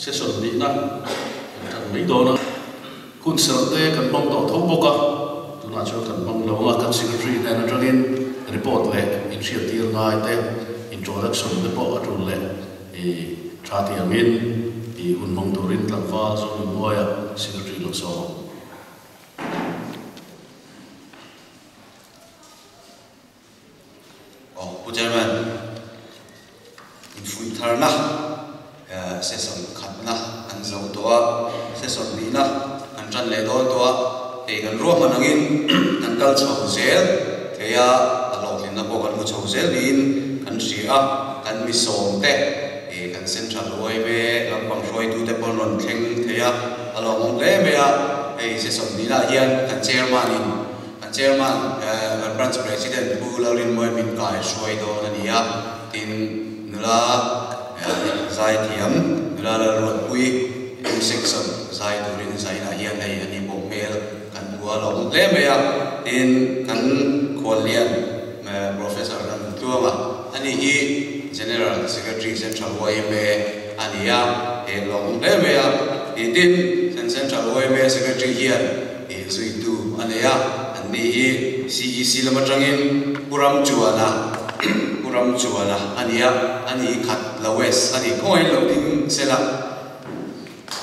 Session nihna kan tan mai dawn a, hun serh te kan hmang tawh tho bawk a, tunah chuan kan hmang lo ang a, kan Secretary hnen atangin report leh inhriattir ngai te, introduction te pawh a tul leh i tha tih angin i hun hmang turin tlangval Zonunhnuaia Secretary lo sawm ang. Aw Pu Chairman, infuih tharna session khatna kan zo tawh a, session hnihna kan tan leh dawn tawh a, hei kan ruahman angin kan kal chho zel thei a, a hlawhtlinna pawh kan hmu chho zel niin kan hria a, kan mi sawmte kan Central yma lampang hruaitute pawh an rawn thleng thei a, a lawmawm hle mai a, hei session hnihnaah hian kan Chairman-in Kan Chairman, kan Branch President Pu Lalrinmawia min kai hruai dawn a ni a, tin nula zaithiam nula Lalruatpui M Section zai turin zainah hian hei a ni pawh hmel kan hmu a lo awm hle mai a, tin kan khuallian Professor Ramtluanga a ni hi General Secretary Central yma a ni a, he lo awm hle mai a, tin Central yma Secretary hian He zuitu a nei a, an ni hi CEC lam atangin Pu Ramchuana, Pu Ramchuana a ni a, a ni hi khat lo west a ni, khawngaih lo ding sela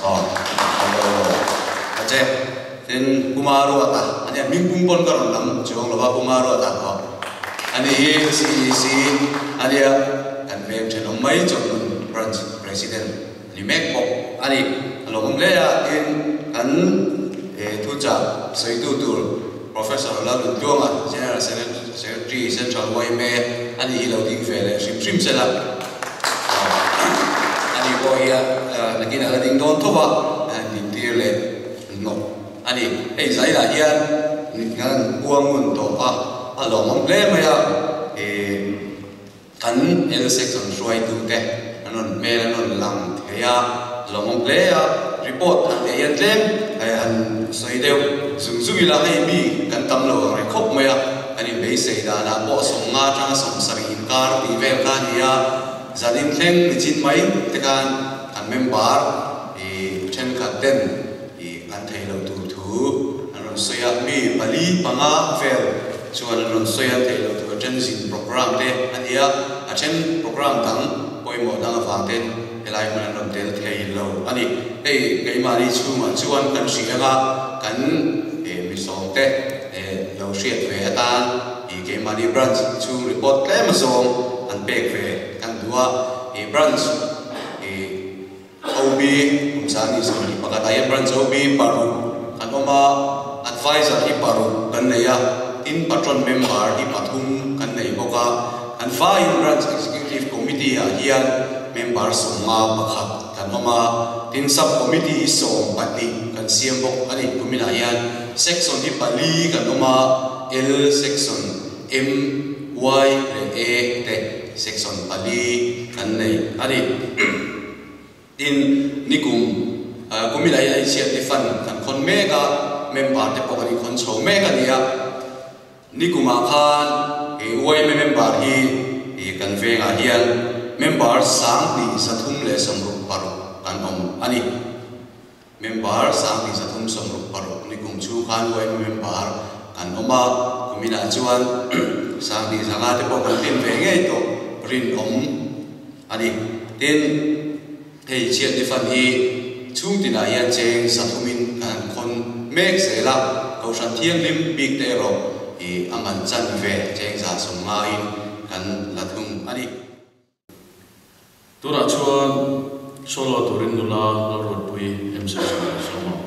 aw a che, tin Pu Maruata a nia, hming pum pawn ka rawn lam chuang lo va, Pu Maruata aw a ni hi CEC a nia, kan veng thenawm mai Chawlhmun Branch President. Ni mek bawk a ni. A lo awm hle a, tin kan thuchah sawitu tur Professor Lalruntluanga, General Secretary Central yma a ni hi lo ding ve leh hrim hrim sela, a ni pawh hi nakin a la ding dawn tho va, a han dintir leh hnawk a ni. Hei zailah hian kan puang ngun tawh a, a lawmawm hle mai a. Kan L section hruaitute an rawn hmel an rawn lang thei a, lawmawm hle a, report han teh hian tlem han sawi deuh zung zung ila hei mi kan tam lo ang reng khawp mai a, kan inbeisei danah pawh 50 atanga 70 inkar tih vel kha a ni a, zanin thleng nichin mai te khan kan member ih thenkhat ten ih an theih loh tur thu an rawn sawi a, mi pali panga vel chuan an rawn sawi a, theih loh tur a then zin programme te a ni a, a then programme dang pawimawh dang avang ten helai hmun an rawn tel thei lo a ni. Hei keimahni chhungah chuan kan hria anga kan mi sawm te lo hriat ve atan ih keimahni branch chhung report tlem azawng an pek ve kan duh a, ih branch ih OB kum sani 21 ah hian branch OB paruk kan awm a, advisor hi paruk kan nei a, tin patron member hi pathum kan nei bawk a, kan vaiin branch executive committee ah hian member 51 kan awm a, tin sub committee hi 12 kan siam bawk a ni. Kuminah hian section hi pali kan awm a, L section, M, Y leh A te section pali kan nei a ni. Tin, nikum kumila hian inchhiatni fund kan khawn mek a, member te pawh kan inkhawn chho mek a ni a. Nikumah khan yma member hi kan vengah hian member 2336 kan awm a ni. Member 2366 nikum chhung khan yma member kan awm a, kuminah chuan 2500 te pawh kan tlin ve ngei tawh rinawm a ni. Tin, hei chhiatni fan hi chhung tinah hian cheng sathumin kan han khawn mek zel a, Kohhran Thianghlim bik te erawh i a man chan ve cheng 150in kan la thung a ni. Tunah chuan solo turin nula Lalruatpui MC Sawm sawm ang.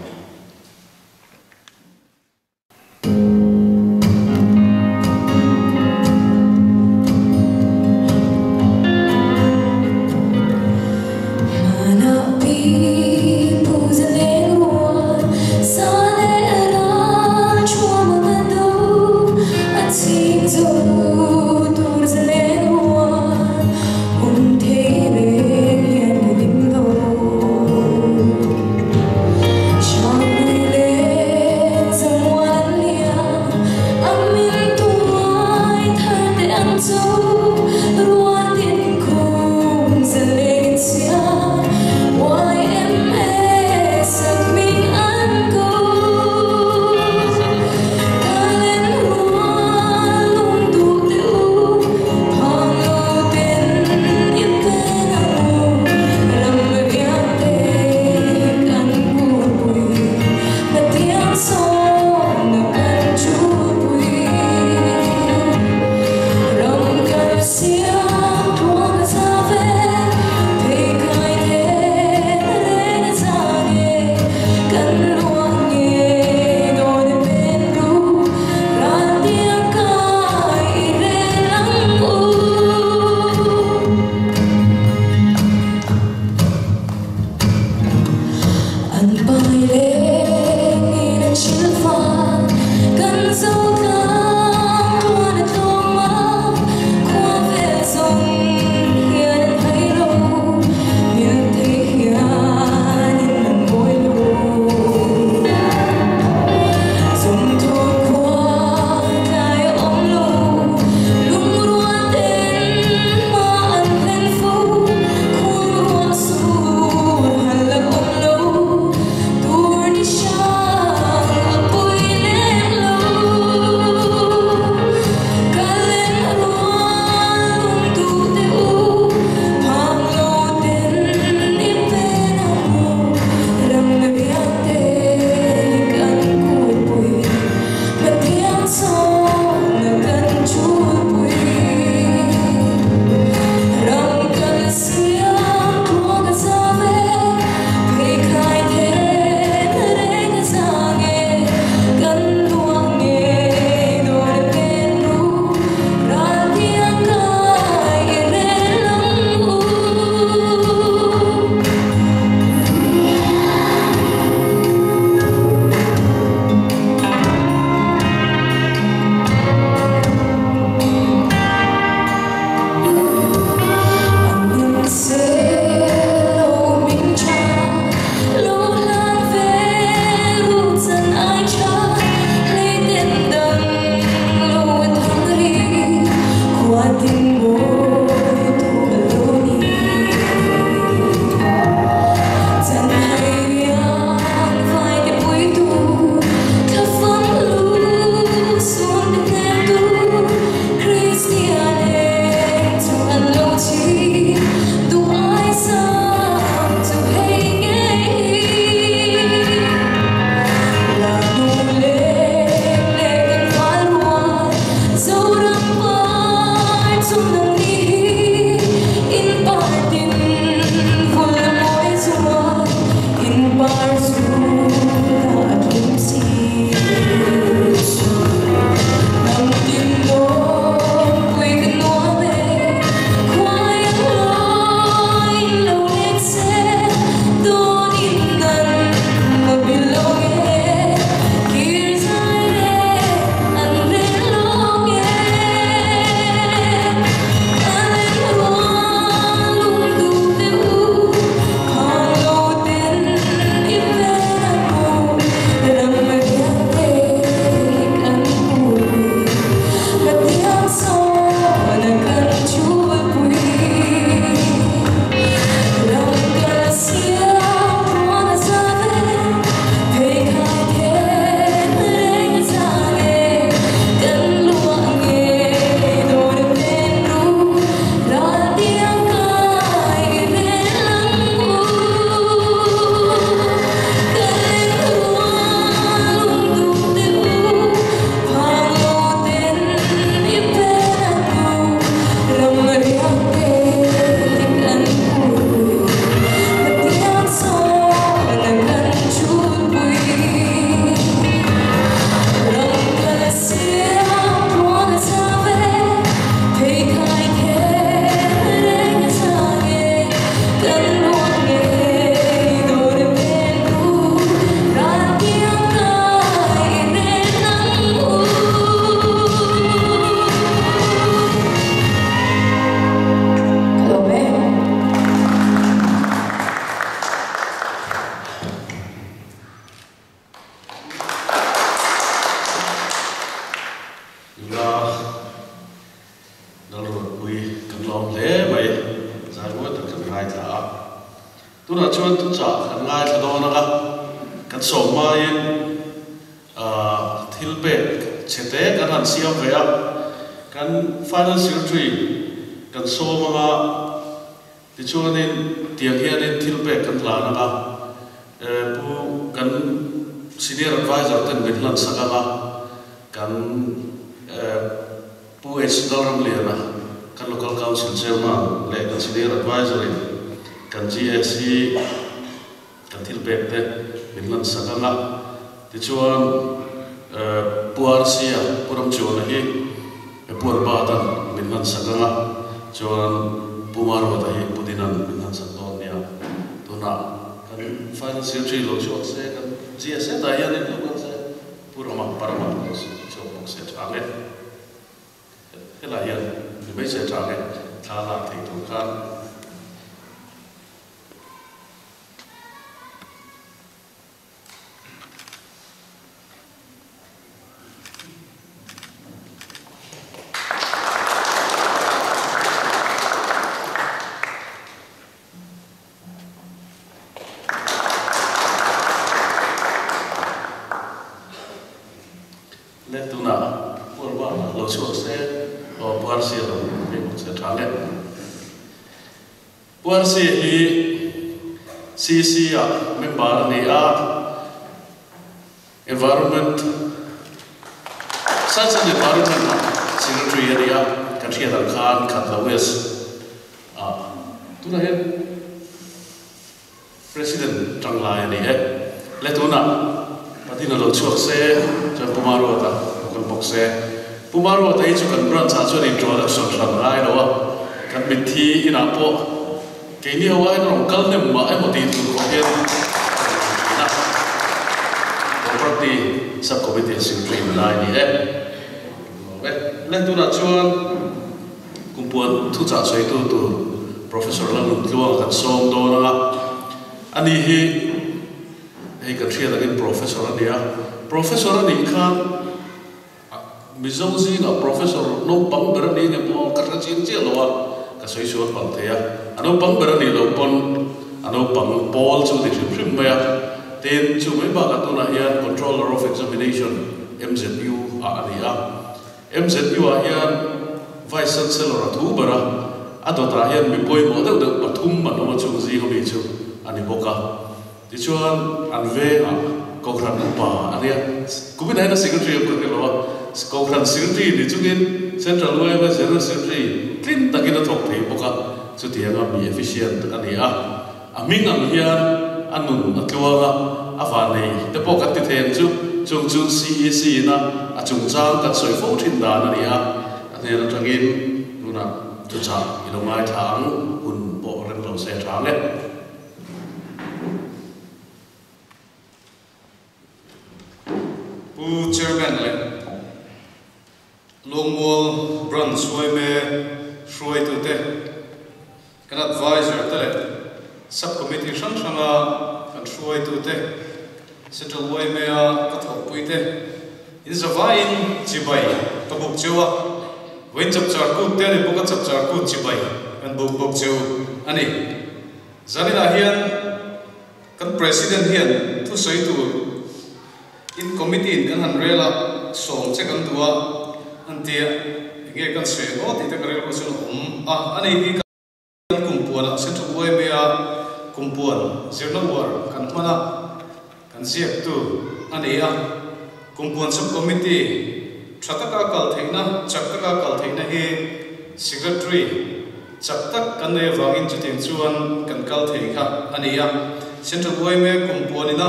Tunah chuan thuchah kan ngaithla dawn ang a, kan sawm hmain thil pek chhe te kan han siam ve a, kan Finance Secretary kan sawm ang a, tichuanin tiang hianin thil pek kan hlan ang a, pu kan Senior Adviser ten min hlan sak ang a, kan Pu H. Lalramliana, kan Local Council Chairman leh kan Senior Adviser in kan GAC kan thil pek te min hlan sak ang a. Tichuan Pu RC-a, Pu Ramchuana hi Pu Albert-a'n min hlan sak ang a, chuan Pu Maruata hi Pu Dina'n min hlan sak dawn nia. Tunah kan Finance Secretary lo chhuak se, kan GAC tah hian in lo kal se. Pu Rama Parama pawh chu bawk se tha nge? Helai hian mi mai se tha nge? Thla lak thei tur khan. Le tunah Pualbana lo chhuak se aw Puarsia lo hei bawk se tha le. Puarsia hi CC ah member a ni a, Environment, Science and Environment ah Secretary a ni a, kan hriat ang khan Khatla West ah tunah hian President tanglai a ni e. Le tunah Patin a lo chhuak se chuan Pu Maruata lo kal bawk se. Pu Maruata hi chu kan branch ah chuan introduction hran ngai lo a, kan mitthi inah pawh Keini ho aiin rawn kal hnem mah emaw tih tur khawp hian ka rawn ti thin a. Property Sub-Committee a secretary ni lai a ni e. Lawm e. Le tunah chuan Kumpuan thuchah sawitu tur Professor Lalnuntluanga kan sawm dawn ang a. Ani hi hei kan hriat angin Professor a ni a. Professor a nih khan Mizo zingah Professor naupang ber a ni nge pawh ka hre chiang chiah lo a, ka sawi sual palh thei a. A naupang ber a nih loh pawn a naupang pawl chu a ni hrim hrim mai a. Tin, chu mai bakah tunah hian Controller of Examination, MZU, ah a ni a. MZU ah hian Vice Chancellor a thu ber a, a dawtah hian mi pawimawh deuh deuh pathum an awm a chung zinga mi chu a ni bawk a. Tichuan, an vengah Kohhran upa a nia. Kumin hian a secretary awm ka hre lo a, Kohhran secretary ni chungin Central yma General Secretary tlin takin a thawk thei bawk a, chutianga mi efficient a ni a. A hming ang hian a nun a tluang a, a vanei te pawh kan ti thei ang chu. Chung chu CEC ina a chungchang kan sawi fo thin dan a ni a, a hnen atangin tunah thuchah i lo ngaithla ang, hun pawh rem lo se tha ang e. Pu Chairman leh Lawngmual Branch yma hruaitute, kan Adviser te leh Sub-Committee hrang hranga kan hruaitute, Central yma-a ka thawhpuite in zavaiin chibai ka buk cheu a, vawiin chapchar kut te a ni bawk a, chapchar kut chibai kan buk bawk cheu a ni. Zaninah hian kan President hian thusawi tur in committee in kan han rel a, sawm che kan duh a, an ti a, enge kan sawi ang aw tih te ka rilru chuan a awm a, a nei hi kan kumpuanah Central YMA-a kumpuan zirna uar kan hman a, kan ziaktu a ni a, kumpuan sub-committee tha taka kal theihna, chak taka kal theihna hi Secretary Chak tak kan nei avangin chutiang chuan kan kal thei kha a ni a. Central yma kum puanina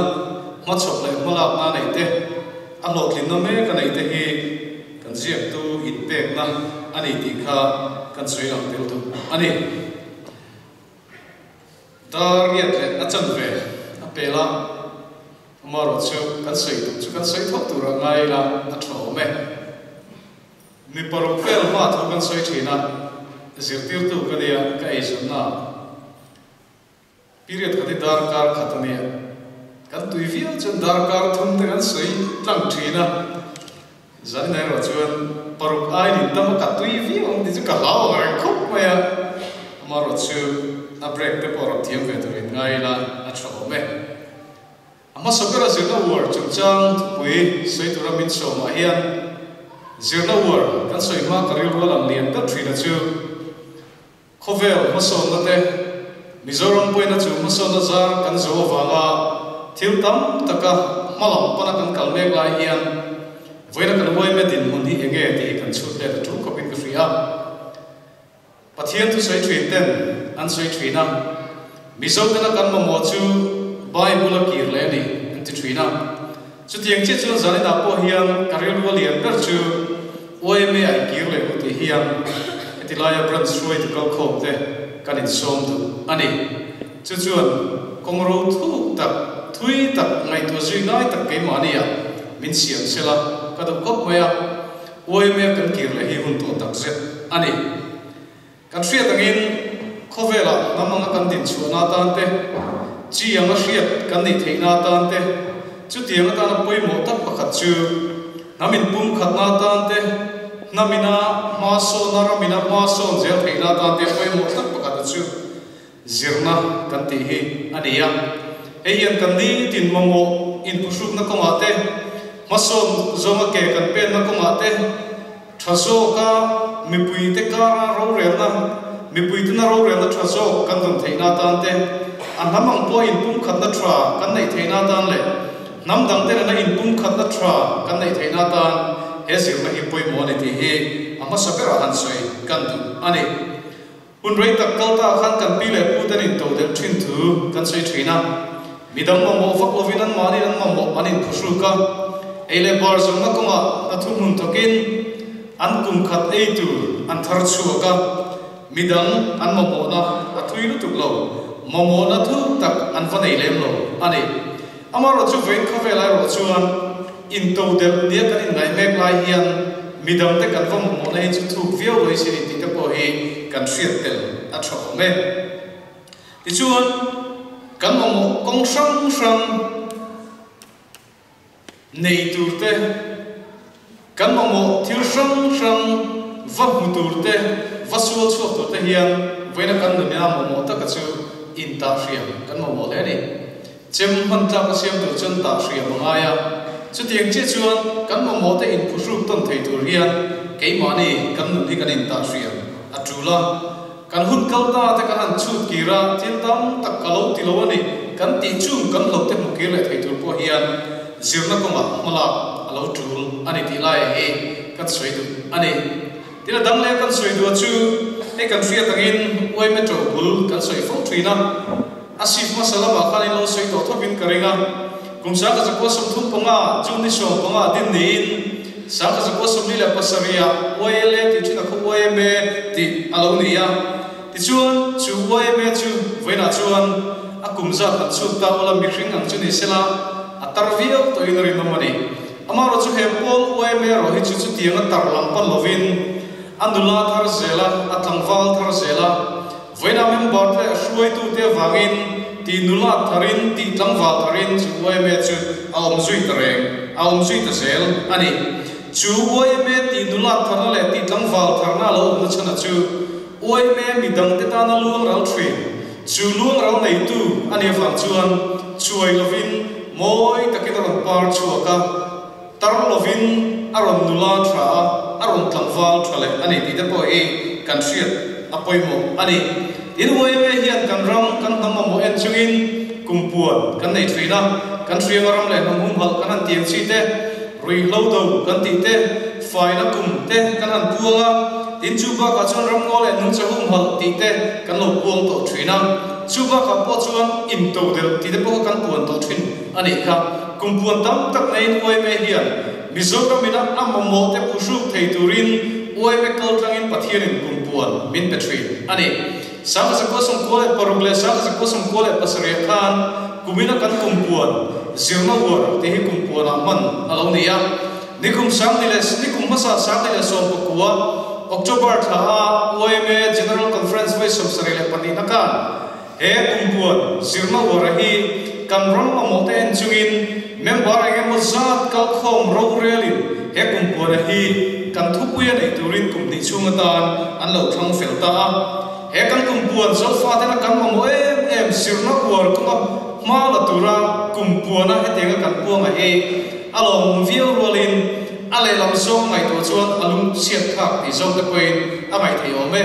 hmachhawp leh hmalakna a neih te, a hlawhtlinna mek a neih te hi kan ziaktu inpekna a ni tih kha kan sawi lang tel duh a ni. Dar riat leh a chanve a pel a, amaherawhchu kan sawi duh chu kan sawi thawk tur a ngai ila a tha awm e. Mi paruk vel hma thu kan sawi thin a, zirtirtu ka nia ka eizawnna period khat hi darkar khat a nia, kan tui viau chuan darkar thum te kan sawi tlang thin a, zanin erawh chuan paruk aiin tam a ka tui viau ang tih chu ka hlau ang reng khawp mai a. Amaherawhchu a break te pawh rawn thiam ve turin ngai ila a tha awm e. A hmasa bera zirna uar chungchang thupui sawi tura min sawmah hian zirna uar kan sawi hma ka rilru a lang lian ber thin a chu khawvel hmasawnna te Mizoram pawina chu hmasawnna zar kan zo avanga thil tam taka hma lam pana kan kal mek lai hian vawiina kan uaime dinhmun hi enge tih hi kan chhut let a tul khawpin ka hria. Pathian thu sawi thin ten an sawi thin a, Mizo tena kan mamawh chu Bible a kir leh a ni an ti thin a. Chutiang chiah chuan zaninah pawh hian ka rilru a lian ber chu YMA ah i kir leh u tih hian heti laia branch hruaitu kalkhawm te kan insawm duh a ni. Chu chuan kawng ro thuk tak, thui tak, ngaihtuah zui ngai tak keimahniah min siam sela ka duh khawp mai a. YMA kan kir leh hi hun tawh tak zet a ni. Kan hriat angin khawvelah hnam anga kan din chhuahna atan te, chi anga hriat kan neih theihna atan te, chutiang atana pawimawh tak pakhat chu hnam inpumkhatna atan te, hnamina hma sawnna, ramina hma sawn zel theihna atan te pawimawh tak pakhat a chu zirna kan tih hi a ni a. Hei hian kan nitin mamawh inphuhrukna kawngah te, hmasawn zawnga ke kan penna kawngah te, tha zawka mipuite kara rorelna, mipuitena rorelna tha zawk kan rawn theihna atan te, a hnam ang pawha inpumkhatna tha kan neih theihna atan leh hnam dangte nena inpumkhatna tha kan neih theihna atan he zirna hi pawimawh a ni tih hi a hmasa berah han sawi kan duh a ni. Hun rei tak kal ta khan kan pi leh pu ten in to delh thin thu kan sawi thin a, midang mamawh vak lovin an mahni an mamawh an inphuhruk a, ei leh bar zawmna kawngah hna thu hmun thawkin an kum khat ei tur an thar chhuak a, midang an mamawhna a thui lutuk lo, mamawhna thu tak an va nei lem lo a ni. Amaherawhchu vawiin khawvel erawh chuan into delh nia kan inngaih mek lai hian midangte kan va mamawhna hi chu thuk viau lo sin intih te pawh hi kan hriat tel a tha awm e. Tichuan, kan mamawh kawng hrang hrang nei tur te, kan mamawh thil hrang hrang va hmu tur te, va sual chhuak tur te hian vawiina kan nunina mamawh taka chu intahhriam kan mamawh hle a ni. Chem hman tlak a siam tur chuan tahhriam a ngai a, chutiang chiah chuan kan mamawh te inphuhruk tawn thei tur hian keimahni kan nun hi kan intahhriam a tul a. Kan hun kal ta te kan han chhut kir a, thil tam tak ka lo ti lo a ni, kan tih chung kan lo te hmu kir leh thei tur pawh hian zirna kawngah hmalak a lo tul a ni tih lai hi kan sawi duh a ni. Tin a dang leh kan sawi duh a chu hei kan hriat angin uai metro bul kan sawi fo thin a, a sif hmasa lamah khan in lo sawi tawh thawkin ka ring a, kum 1935 June ni 15 din niin 1947 ah YLA tih thin a khaw YMA tih a lo ni a, tichuan chu YMA chu vawiinah chuan a kum zat han chhut ta ula mihring ang chu ni sela a tar viau tawhin a rinawm a ni. Amaherawhchu he pawl YMA erawh hi chu chutiang a tar lam pan lovin a nula thar zel a, a tlangval thar zel a, Vawiinah member te hruaitute avangin tih nula tharin, tih tlangval tharin chu yma chu a awm zui ta reng, a awm zui ta zel a ni. Chu yma tih nula tharna leh tih tlangval tharna a lo awmna chhanah chu yma midangte tana luang ral thin, chu luang ral neitu a nih avang chuan chuai lovin mawi takin a rawn par chhuak a, tar lovin a rawn nula tha a, a rawn tlangval tha leh a ni tih te pawh hi kan hriat a pawimawh a ni. Tin, YMA hian kan ram, kan hnam mamawh en chungin kum puan kan nei thin a, kan hrianga ram leh hnam humhalh kan han tiang chi te, ruihhlo do kan tih te, faina kum te kan han puang a, tin chu bakah chuan ramngaw leh nungcha humhalh tih te kan lo puang tawh thin a, chu bakah pawh chuan intodelh tih te pawh kha kan puan tawh thin a nih kha. Kum puan tam tak neiin YMA hian Mizoram ina a mamawh te phuhruk thei turin YMA kal tlangin Pathianin kum puan min pe thin a ni. 1996 leh 1997 khan kumina kan kum puan zirna uar tih hi kum puanah hman a lo ni a. Nikum sangni leh nikum hmasa 2019 October thla a YMA General Conference vawi 72 na khan He kumpuan zirna uara hi kan ram mamawh te en chungin member eng emaw zat kalkhawm rorelin he kumpuana hi kan thupuia nei turin kum hnih chhung atan an lo thlang fel ta a. He kan kumpuan Zofatena kan mamawh em em zirna uar kawnga hma la tura kumpuana hetianga kan puanga hi a lawmawm viau rualin a lehlam zawng ngaihtuah chuan a lungchhiat thlak tih zawk te pawhin a ngaihtheih awm e.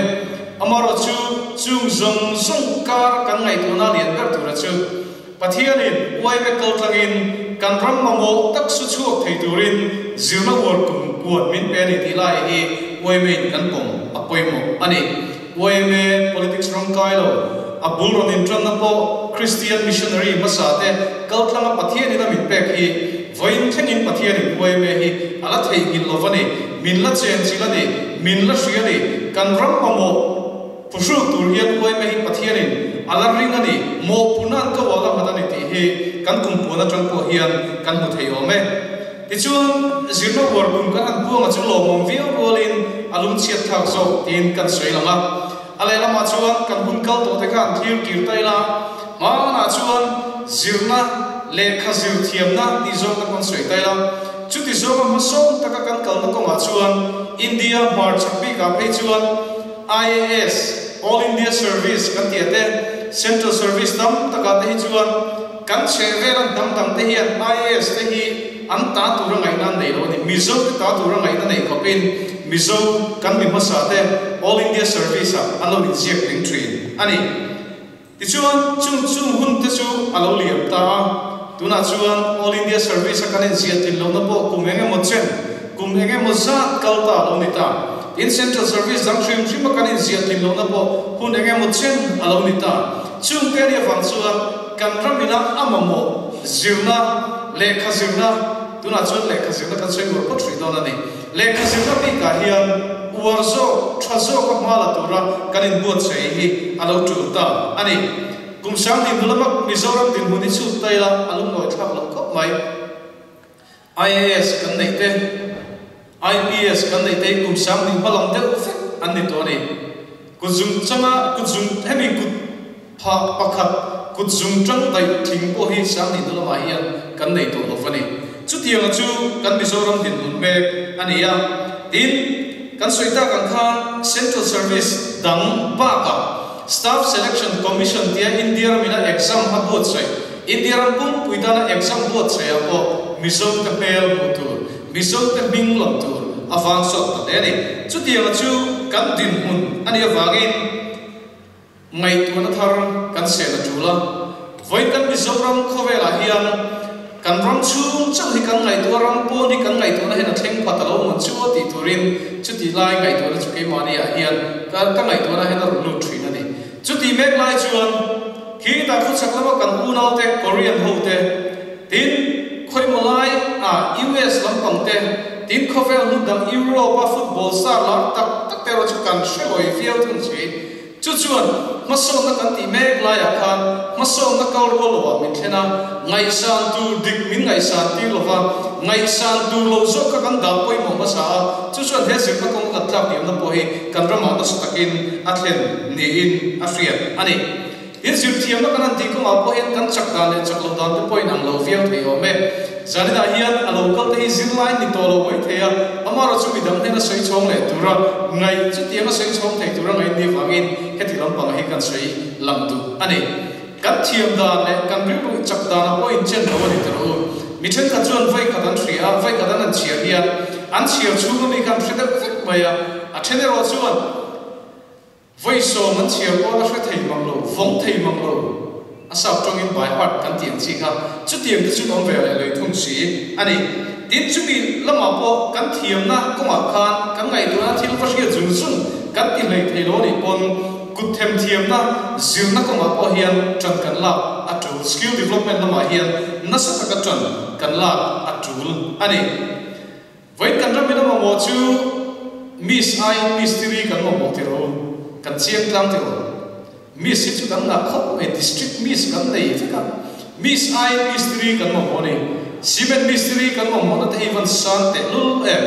Amaherawhchu chung zawng zawng kar kan ngaihtuahna lian ber tura chu Pathianin uaime kal tlangin kan ram mamawh tak su chhuak thei turin zirna uar kum puan min pe a ni tih lai hi uaimein kan pawm a pawimawh a ni. Uaime politics ram kai lo, a bul rawn intanna pawh Kristian missionary hmasa te kal tlanga Pathianin a min pek hi vawiin thlengin Pathianin uaime hi a la theihnghilh lo va ni, min la chenchilh a ni, min la hria a ni, kan ram mamawh Phuhruk tur hian uaime hi Pathianin a la ring a ni, mawhpurhna an ko ah la nghat a ni tih hi kan kum puan atang pawh hian kan hmu thei awm e. Tichuan, zirna uar kum kan han buanga chu lawmawm viau rualin a lungchhiat thlak zawk tiin kan sawi lang a. A lehlamah chuan kan hun kal tawh te kha an thlir kir ta ila, hmanah chuan zirna lehkha zir thiamna tih zawk te pawh an sawi ta ila, chuti zawnga hmasawn taka kan kalna kawngah chuan India hmarchhak bikah phei chuan, IAS, All India Service kan tih te, Central Service tam takah te hi chuan kan chhehvela hnam dang te hian IAS te hi an ta tura ngaihna an nei lo a ni. Mizo te ta tura ngaihna nei khawpin Mizo kan mi hmasa te All India Service ah an lo inziak tling thin a ni. Tichuan, chung chung hun te chu a lo liam ta a, tunah chuan All India Service a kan inziah tlin lohna pawh kum eng emaw chen, kum eng emaw zat kal ta a lo ni ta. Tin, Central Service dang hrim hrim a kan inziah tlin lohna pawh hun eng emaw chen a lo ni ta. Chung te nia vang chuan kan ram ina a mamawh zirna, lehkha zirna, tunah chuan lehkha zirna kan sawi uar phawt hrih dawn a ni. Lehkha zirna bikah hian uar zawk, tha zawka hma la tura kan inbuatsaih hi a lo tul ta a ni. Kum sang dinhmun lama Mizoram dinhmun hi chhut ta ila a lungngawi thlak loh khawp mai. IAS kan neih te, IPS kan neih te hi kum sang ding hma lam deuh vek an ni tawh a ni. Kut zung changa kut zung hemi kut phah pakhat kut zung tang daih tling pawh hi sang ni lamah hian kan nei tawh lo va ni. Chutianga chu kan Mizoram dinhmun mek a ni a. Tin, kan sawi tak ang khan Central Service dang bakah Staff Selection Commission tia India ramina exam a buatsaih, India ram pumpui tana exam buatsaihah pawh Mizo te hmel hmuh tur, Mizo te hming lam tur a vang sawt ta hle a ni. Chutianga chu kan dinhmun a nih avangin ngaihtuahna thar kan sel a tul a. Vawiin kan Mizoram khawvelah hian kan ram chhung chauh hi kan ngaihtuah, ram pawn hi kan ngaihtuahna hian a thleng phat a lo mawn chu a tih turin chutih lai ngaihtuahna chu keimahniah hian ka ngaihtuahna hian a rawn lut thin a ni. Chutih mek lai chuan khitah khawchhak lama kan unaute Korean hote, Tin, khawimaw lai ah US lampang te, tin khawvel hmun dang Europe a football star lar tak tak te erawh chu kan hre lawi viau thung si. Chu chuan hmasawnna kan tih mek lai ah khan hmasawnna kal rual lo ah min thlen a, ngaihsan tur dik min ngaihsan tir lo va, ngaihsan tur lo zawk kha kan dah pawimawh hmasa a, chu chuan he zirna kawng kan tlak diamna pawh hi kan ramah nasa takin a thlen niin a hriat a ni. In zirthiamna kan han tih kawngah pawh hian kan chak dan leh chak loh dan te pawhin ang lo viau thei awm e. Zaninah hian a lo kal te hi zirlai ni tawh lo mai thei a, amaherawh chu midang hnena sawi chhawng leh tura ngaih chutianga sawi chhawng thei tura ngaih ni avangin heti lampang hi kan sawi lang duh a ni. Kan thiam dan leh kan rilru chak danah pawh inchen lo a ni tawh u. Mi thenkhat chuan vai khat an hria a, vai khat an han chhiar hian an chhiar chhunga mi kha an hre deuh vek mai a, a then erawh chuan, Vawi sawm an chhiar pawn a hre thei mang lo, vawng thei mang lo, a sap tawngin by heart kan tih ang chi kha chutiang te chu awm ve leh lei thung si a ni. Tin, chumi lamah pawh kan thiamna kawngah khan kan ngaihtuahna thil va hriat zung zung kan ti hlei thei lo anih pawn kut them thiamna zirna kawngah pawh hian ṭan kan lak a ṭul, skill development lamah hian nasa taka ṭan kan lak a ṭul a ni. Vawiin kan ram in a mamawh chu Miss aiin Mistiri kan mamawh ti rawh u, kan chiang tlang ti rawh. Miss hi chu kan ngah khawp mai, District Miss kan nei vek a, Miss aiin Mistiri kan mamawh a ni. Cement Mistiri kan mamawhna te hi van sang teh lul em.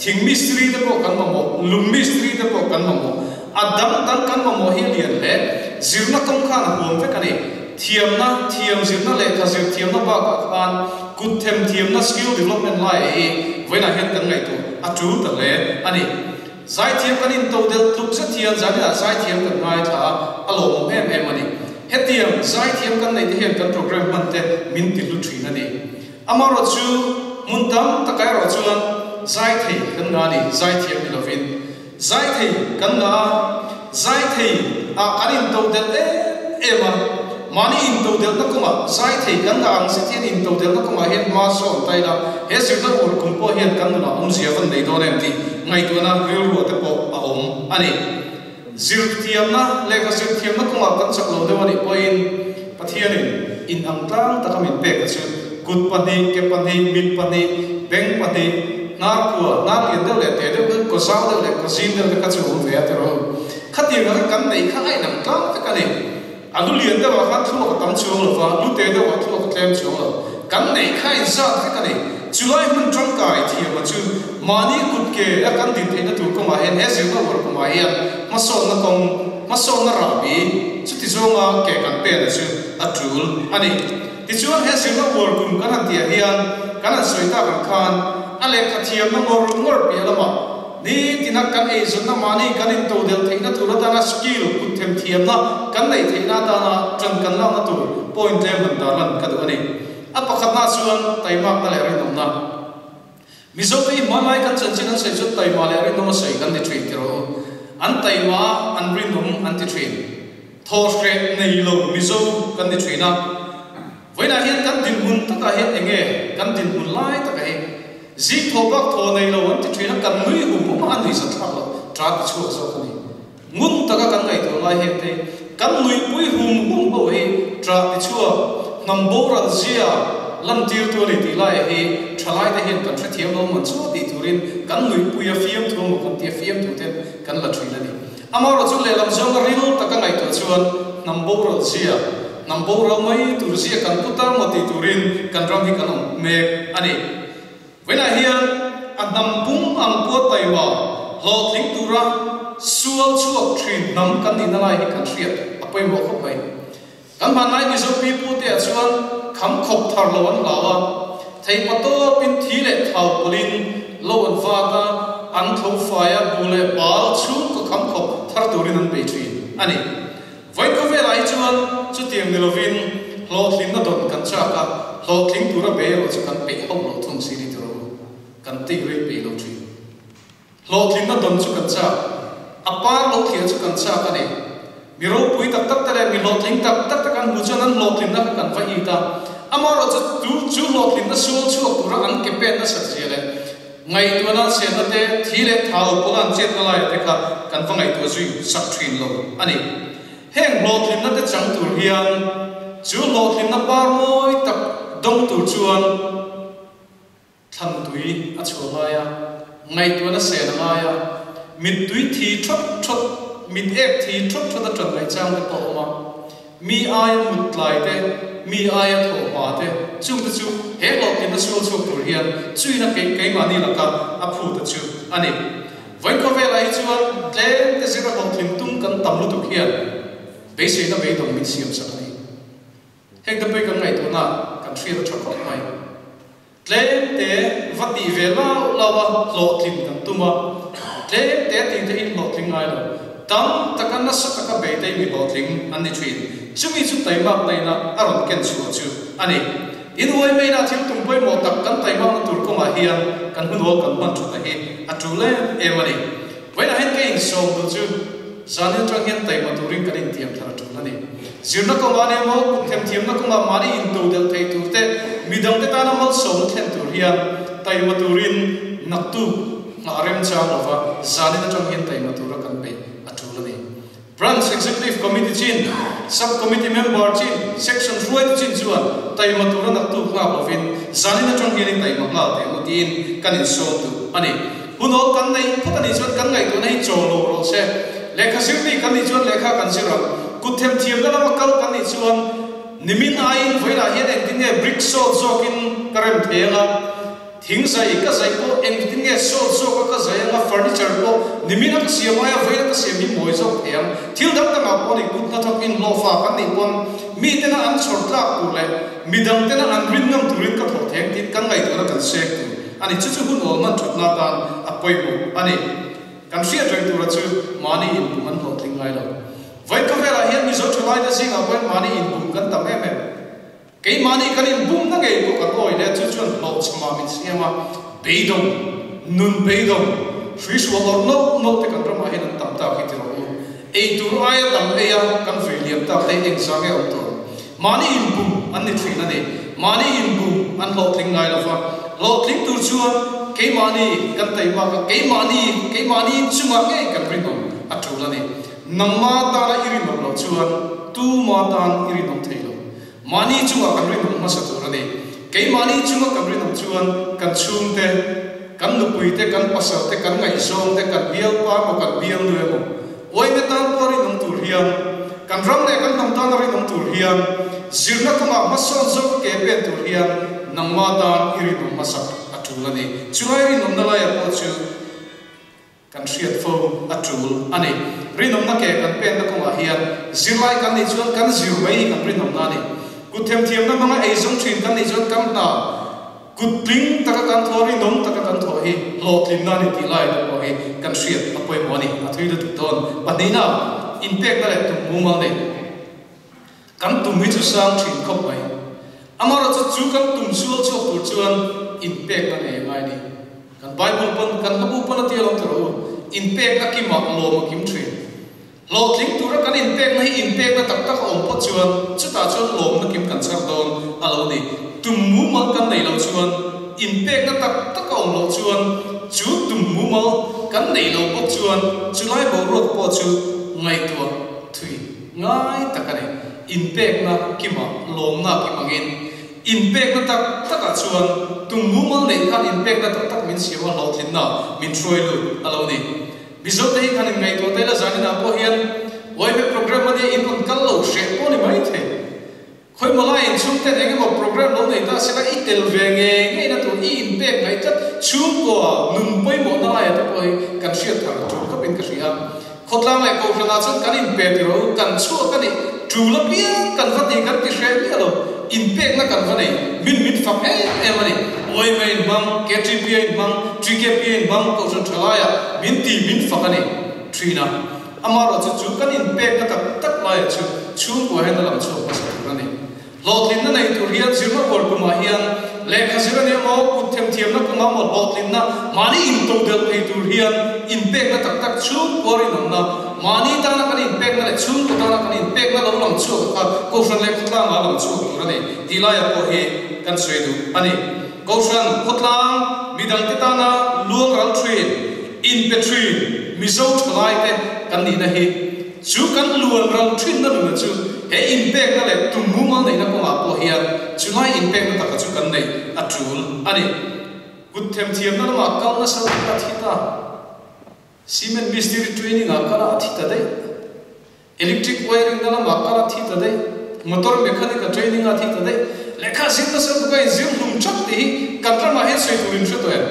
Thing Mistiri te pawh kan mamawh, lung Mistiri te pawh kan mamawh. A dang dang kan mamawh hi a lian hle. Zirna kawng khan a huam vek a ni. Thiamna, thiam zirna lehkha zir thiamna bakah khan kut them thiamna, skill development, lai hi vawiinah hian kan ngaihtuah a tul ta hle a ni. Zaithiam kan intodelh tluk zet hian zaninah zaithiam kan ngaithla a, a lawmawm em em a ni. Hetiang zaithiam kan neih te hian kan programme hman te min ti hlu thin a ni. Amaherawhchu hmun tam takah erawh chuan zaithei kan ngah a ni, zaithiam ni lovin. Zaithei kan ngah a, zaithei ah kan intodelh em em a, mahni intodelhna kawngah zaithei kan ngah ang zet hian intodelhna kawngah hian hma sawn ta ila, he zirna ur kum pawh hian kan nunah awmzia van nei dawn em tih ngaihtuahna rilruah te pawh a awm a ni. Zirthiamna, lehkha zirthiamna kawngah kan chak lo deuh a nih pawhin Pathianin in ang tlang taka min pek a chu kut pahnih, ke pahnih, mit pahnih, beng pahnih, hnar kua, hnar lian deuh leh te deuh deuh, kaw zau deuh leh kaw zim deuh te kha chu a awm ve a tiraw. Khatiang anga kan neih kha a inang tlang vek a ni. A lu lian deuhah khan thluak a tam chuang lo va, lu te deuhah thluak a tlem chuang lo. Kan neih kha a inzat vek a ni. Chulai hmun tangkai thiama chu mahni kut ke a kan din theihna tur kawngah hian he zirna uar kumah hian hmasawnna kawng, hmasawnna rahbi chuti zawnga ke kan pena chu a tul a ni. Tichuan he zirna uar kum kan han tihah hian kan han sawi tak ang khan a lehkha thiamna ngawr ngawr piah lamah Ni tina kan eizawnna mahni kan intodelh theihna tur atana skill, kut themthiamna kan neih theihna atana ṭan kan lakna tur point tlem han tarlan ka duh a ni. A pakhatna chuan taimakna leh rinawmna. Mizote hi hmanlai kan chanchin an sawi chuan taima leh rinawm a sawi kan ni ṭhin ti rawh u. An taima a, an rinawm an ti ṭhin. Thaw hreh nei lo Mizo kan ni ṭhin a. Vawiinah hian kan dinhmun takah hian eng nge kan dinhmun lai takah hi Zing thaw bak thaw nei lo an ti thin a, kan nui hum hum a, a nui zat thlak lo, ṭa ti chhuak zawk a ni. Ngun taka kan ngaihtuah ngai heng te hi kan nuipui hum hum ho hi ṭa ti chhuak, hnam boral zia lantirtu a ni tih laiah hi ṭhalaite hian kan hrethiam lo man chu tih turin kan nuipui a fiamthu emaw kan tia fiamthu ten kan la ṭhin a ni. Amaherawhchu chu lehlam zawnga ril taka ngaihtuah chuan hnam boral zia, hnam boral mai tur zia kan pu ta maw tih turin kan ram hi kan awm mek a ni. Vawiinah hian a hnam pum ang pua taima hlawhtling tura sual chhuak thin hnam kan nihna lai hi kan hriat a pawimawh khawp mai. Kan hmanlai Mizo pipute ah chuan kham khawp thar lo an hlau a, theihma tawpin thi leh thau pawlhin lo an vat a, an tho fai a, bu leh bal chhungkaw kham khawp thar turin an bei thin a ni. Vawi khawvelah hi chuan chutiang ni lovin hlawhtlinna dawn kan chak a, hlawhtling tura bei erawh chu kan peih hauh lo thung si ni tiraw u, kan tik rei peih lo thin. Hlawhtlinna dawn chu kan chak, a par lo thliah chu kan chak a ni. Mi ropui tak tak te leh mi hlawhtling tak tak te kan hmuh chuan an hlawhtlinna kha kan va it a. Amaherawhchu chu chu hlawhtlinna sual chhuak tura an ke pen nasat zia leh ngaihtuahna an siamna te, thi leh thau pawla an chetna laia te kha kan va ngaihtuah zui sak thin lo a ni. Heng hlawhtlinna te chang tur hian chu hlawhtlinna par mawi tak dawng tur chuan, Thlan tui a chhuah ngai a, ngaihtuahna sen a ngai a, mittui thi thawt thawt, mit ek thi thawt thawt a ṭan ngaih chang te pawh a awm a. Mi aia mut tlai te, mi aia thawh hma te, chung te chu he hlawhtlinna sual chhuak tur hian chuina kei keimahni laka a phut a chu a ni. Vawi khawvelah hi chuan tlem te zira hlawhtlin tum kan tam lutuk hian beiseina beidawng min siam sak a ni. Heng te pawh hi kan ngaihtuahna kan hriat a ṭha khawp mai. Tlem te va tih ve lau lau a hlawhtlin kan tum a, tlem te tih te in hlawhtling ngai lo. Tam taka nasa taka beitei mi hlawhtling an ni thin. Chumi chu taimak naina a rawn ken chhuah chu a ni. In uai maina thil tum pawimawh tak kan taimakna tur kawngah hian kan hunawl kan hman thut a hi a tul em em a ni. Vawiinah hian ka insawm duh chu zanin atang hian taima turin kan intiam thar a tul a ni. Zirna kawngah ania maw, kut themthiamna kawngah mahni intodelh thei tur te, midangte tana malsawmna thlen tur hian taima turin naktuk nghah remchang lova zanin atang hian taima tura kan peih a tul a ni. Branch Executive Committee chin, Sub Committee member chin, Section hruaitu chin chuan taima tura naktuk nghak lovin zanin atang hian i taima nghal teh mu tiin kan insawm duh a ni. Hunawl kan neih phawt a nih chuan kan ngaihtuahna hi chaw lo rawh se. Lehkha zirmi kan nih chuan lehkha kan zir ang. Kut themthiamna lama kal kan nih chuan nimin aiin vawiinah hian engtin nge brick sawt zawkin ka rem thei ang a, thing zai ka zai pawh engtin nge sawt zawka ka zai ang a, furniture pawh nimina ka siam aia vawiina ka siam hi mawi zawk thei ang. Thil dang dangah pawh ni kut hnathawk inhlawhfa kan nih pawn mitena an chhawr tlak tur leh midang tena an rin ngam turin ka thawh thei ang tiin kan ngaihtuahna kan sek tur. A ni, chu chu hun awl hman thatna atan a pawimawh a ni. Kan hriat reng tura chu mahni inbum an hlawhtling ngai lo. Vawi khawvelah hian Mizo thalaite zingah pawhin mahni inbum kan tam em em. Keimahni kan inbumna ngei pawh kan awi leh chu chuan hlawhchhamah min siam a, beidawng, nun beidawng, hruihrual awrh nawlh nawlh te kan ramah hian an tam tak hi ti rawh u. Ei tur aia tam ei a kan vei liam tak te engzah nge awm tawh? Mahni inbum an ni thin a ni. Mahni inbum an hlawhtling ngai lo va. Hlawhtling tur chuan keimahni kan taihmak a, keimahni, keimahni inchungah ngei kan rinawm a tul a ni. Nangma tana i rinawm loh chuan tuma tan i rinawm thei lo. Mahni chungah kan rinawm hmasa tur a ni. Keimahni chunga kan rinawm chuan kan chhungte, kan nupuite, kan pasalte, kan ngaihzawngte, kan bialpa emaw kan bialnu emaw uaina tan pawh rinawm tur hian, kan ram leh kan hnam tana rinawm tur hian, zirna kawngah hmasawn zawk ke pen tur hian nangma tan i rinawm hmasak a tul a ni. Chulai rinawmna laia pawh chu. Kan hriat fo a tul a ni. Rinawmna ke kan penna kawngah hian zirlai kan nih chuan kan zir mai hi kan rinawmna a ni. Kut themthiamna hmanga eizawng thin kan nih chuan kan hna kut tling taka kan thaw, rinawm taka kan thaw hi hlawhtlinna a ni tih lai te pawh hi kan hriat a pawimawh a ni. A thui lutuk dawn. Pahnihna, inpekna leh tum mumal nei. Kan tum hi chu sang thin khawp mai. Amaherawhchu chu kan tum sual chhuak tur chuan inpekna nei a ngai a ni. Kan Bible pawn, kan hlabu pawn a tia lo ti rawh u, inpekna kimah lawm a kim thin. Hlawhtling tura kan inpekna hi inpekna tak tak a awm phawt chuan chutah chuan lawmna kim kan chhar dawn a lo ni. Tum mumal kan neih loh chuan, inpekna tak tak a awm loh chuan, chu tum mumal kan neih loh bawk chuan chulai boruak pawh chu ngaihtuah thui ngai tak a ni. Inpekna kimah lawmna kim angin inpekna tak takah chuan tum mumal neih khan inpekna tak tak min siam a, hlawhtlinna min hruai lut a lo ni. Mizote hi khan inngaihtuah te la zaninah pawh hian YMA program a nia in rawn kal lo hreh pawh ni maithei. Khawimaw lai inchhungten eng emaw program lo nei ta sela i tel ve ngei ngeina tur i inpek ngaih tlat chhungkua nun pawimawhna laia te pawh hi kan hriat thar tul khawpin ka hria. Khawtlang leh Kohhranah chuan kan inpe ti ro, kan chhuak a ni. Tul apiang kan va ti kan ti hreh miah lo, inpekna kan va nei, min min fak em em a ni. YMA inhmang, KTPA inhmang, TKPA inhmang, Kohhran tha laiah min ti min fak a ni thin a. Amaherawhchu chu kan inpekna tak tak laiah chu chhungkua hian a lang chhuak hmasa tur a ni. Hlawhtlinna nei tur hian zirna uar kumah hian lehkha zir a nia maw, kut themthiamna kumah maw hlawhtlinna mahni intodelh thei tur hian inpekna tak tak chhungkua rinawmna, mahni tana kan inpekna leh chhungkaw tana kan inpekna lo lang chhuak kha Kohhran leh khawtlangah a lang chhuak tur a ni tih laiah pawh hi kan sawi duh a ni. Kohhran, khawtlang, midangte tana luang ral thin, inpe thin Mizo thalaite kan nihna hi Chu kan luan ral thinna nuna chu he inpekna leh tum mumal neihna kawngah pawh hian chulai inpekna taka chu kan neih a tul a ni. Kut themthiamna lamah kal nasa lutuk a thi ta. Cement mistiri training ah kal a a thi ta daih. Electric wiring na lamah kal a thi ta daih. Motor mechanic a training a thi ta daih. Lehkha zir nasa lutuk a inzir hlum thak tih hi kan ramah hian sawi tur in hre tawh em?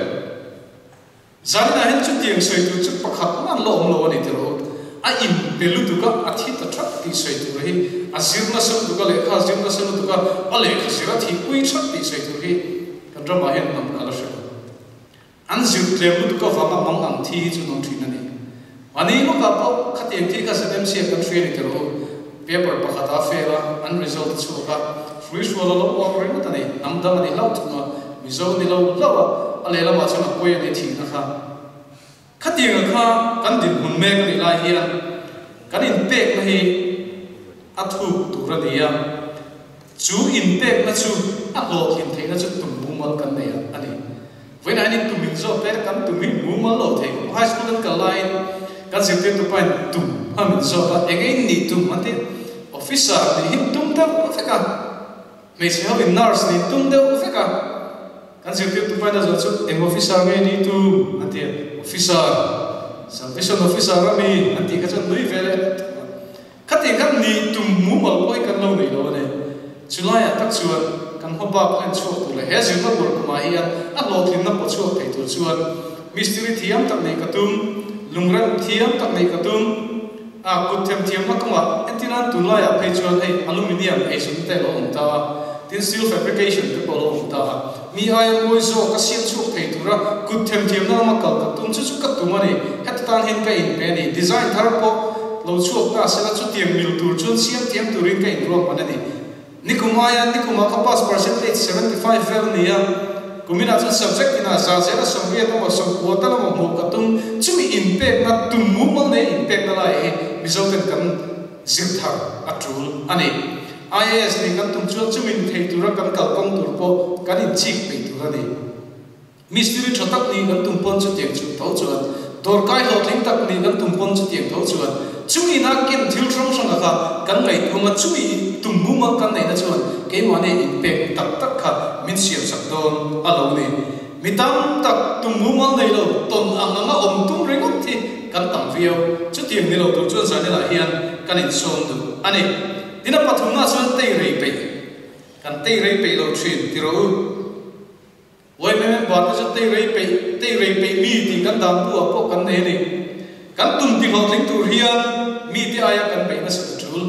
Zaninah hian chutiang sawi tur chu pakhat man la awm lo a ni tiraw? A inpe lutuk a, a thi ta thak tih sawi tur hi a zir nasa lutuk a, lehkha a zir nasa lutuk a, a lehkha zir a thihpui thak tih sawi tur hi kan ramah hian hnam kal a hre lo. An zir tlem lutuk avanga mang ang thi hi chu an awm thin a ni. Mahni lawkah pawh khatiang thi kha ZMC ah kan hria a ni tiraw? Paper pakhat a fail a, an result a chhuak a, hruihrual a lo awk ringawt a ni, hnam dang a ni hlauh thung a, Mizo ni lo hlauh a, a lehlamah chuan a pawi a ni thihna kha. Khatianga kha kan dinhmun mek a nih lai hian kan inpekna hi a thuk tur a ni a, chu inpekna chu a hlawhtlin theihna chu tum mumal kan nei a ni. Vawiinah hian in tum in zawt te kan tum hi mumal lo thei khawp. High school kan kal laiin kan zirtirtu pain tum a min zawt a, eng in nih tum a ti? Officer nih hi tum deuh vek a, hmeichhe ho in nurse nih tum deuh vek a. Kan zirtirtu pain a zawh chu eng officer nge nih tum a ti a, officer, salvation officer a mi an tih kha chuan nui ve leh a. Khatiang khan ni tum mumal pawh hi kan lo nei lo a ni. Chulaiah tak chuan kan hma bak len chhuak tur leh he zirna buar kumah hian a hlawhtlinna pawh chhuak thei tur chuan mistiri thiam tak neih ka tum, lungrem thiam tak neih ka tum. A kut themthiamna kawngah entirnan tunlaiah phei chuan hei aluminium eizawnna te a lo awm ta a, tin steel fabrication te pawh a lo awm ta a. Mi aia mawi zawk a siam chhuak thei tura kut themthiamna lama kal ka tum chu chu ka tum a ni. Heta tan hian ka inpe a ni. Design thar pawh lo chhuak ta sela chutiang mil tur chuan siam thiam turin ka inruahman a ni. Nikum aia nikumah ka pass percentage 75 vel a ni a, kuminah chuan subject inah 100% emaw 90 tal emaw hmuh ka tum. Chumi inpekna tum mumal nei inpekna lai hi Mizoten kan zir thar a tul a ni. IAS nih kan tum chuan chumi ni thei tura kan kalkawng tur pawh kan inchik peih tur a ni. Mistiri tha tak nih kan tum pawn chutiang chu tho chuan, dawrkai hlawhtling tak nih kan tum pawn chutiang tho chuan, chumi na ken thil hrang hranga kha kan ngaihtuam a, chumi tum mumal kan neihna chuan keimahni inpek tak tak kha min siamsak dawn a lo ni. Mi tam tak tum mumal nei lo tawn ang anga awm tum ringawt hi kan tam viau. Chutiang ni lo tur chuan Zanila hian kan insawm duh a ni. Tin a pathumna chuan tei rei peih, kan tei rei peih lo thin ti rawh u. Yma member te chu tei rei peih, tei rei peih mi tih kan dan bu ah pawh kan nei a ni. Kan tum ti hlawhtling tur hian mi te aia kan peih nasa ta tul.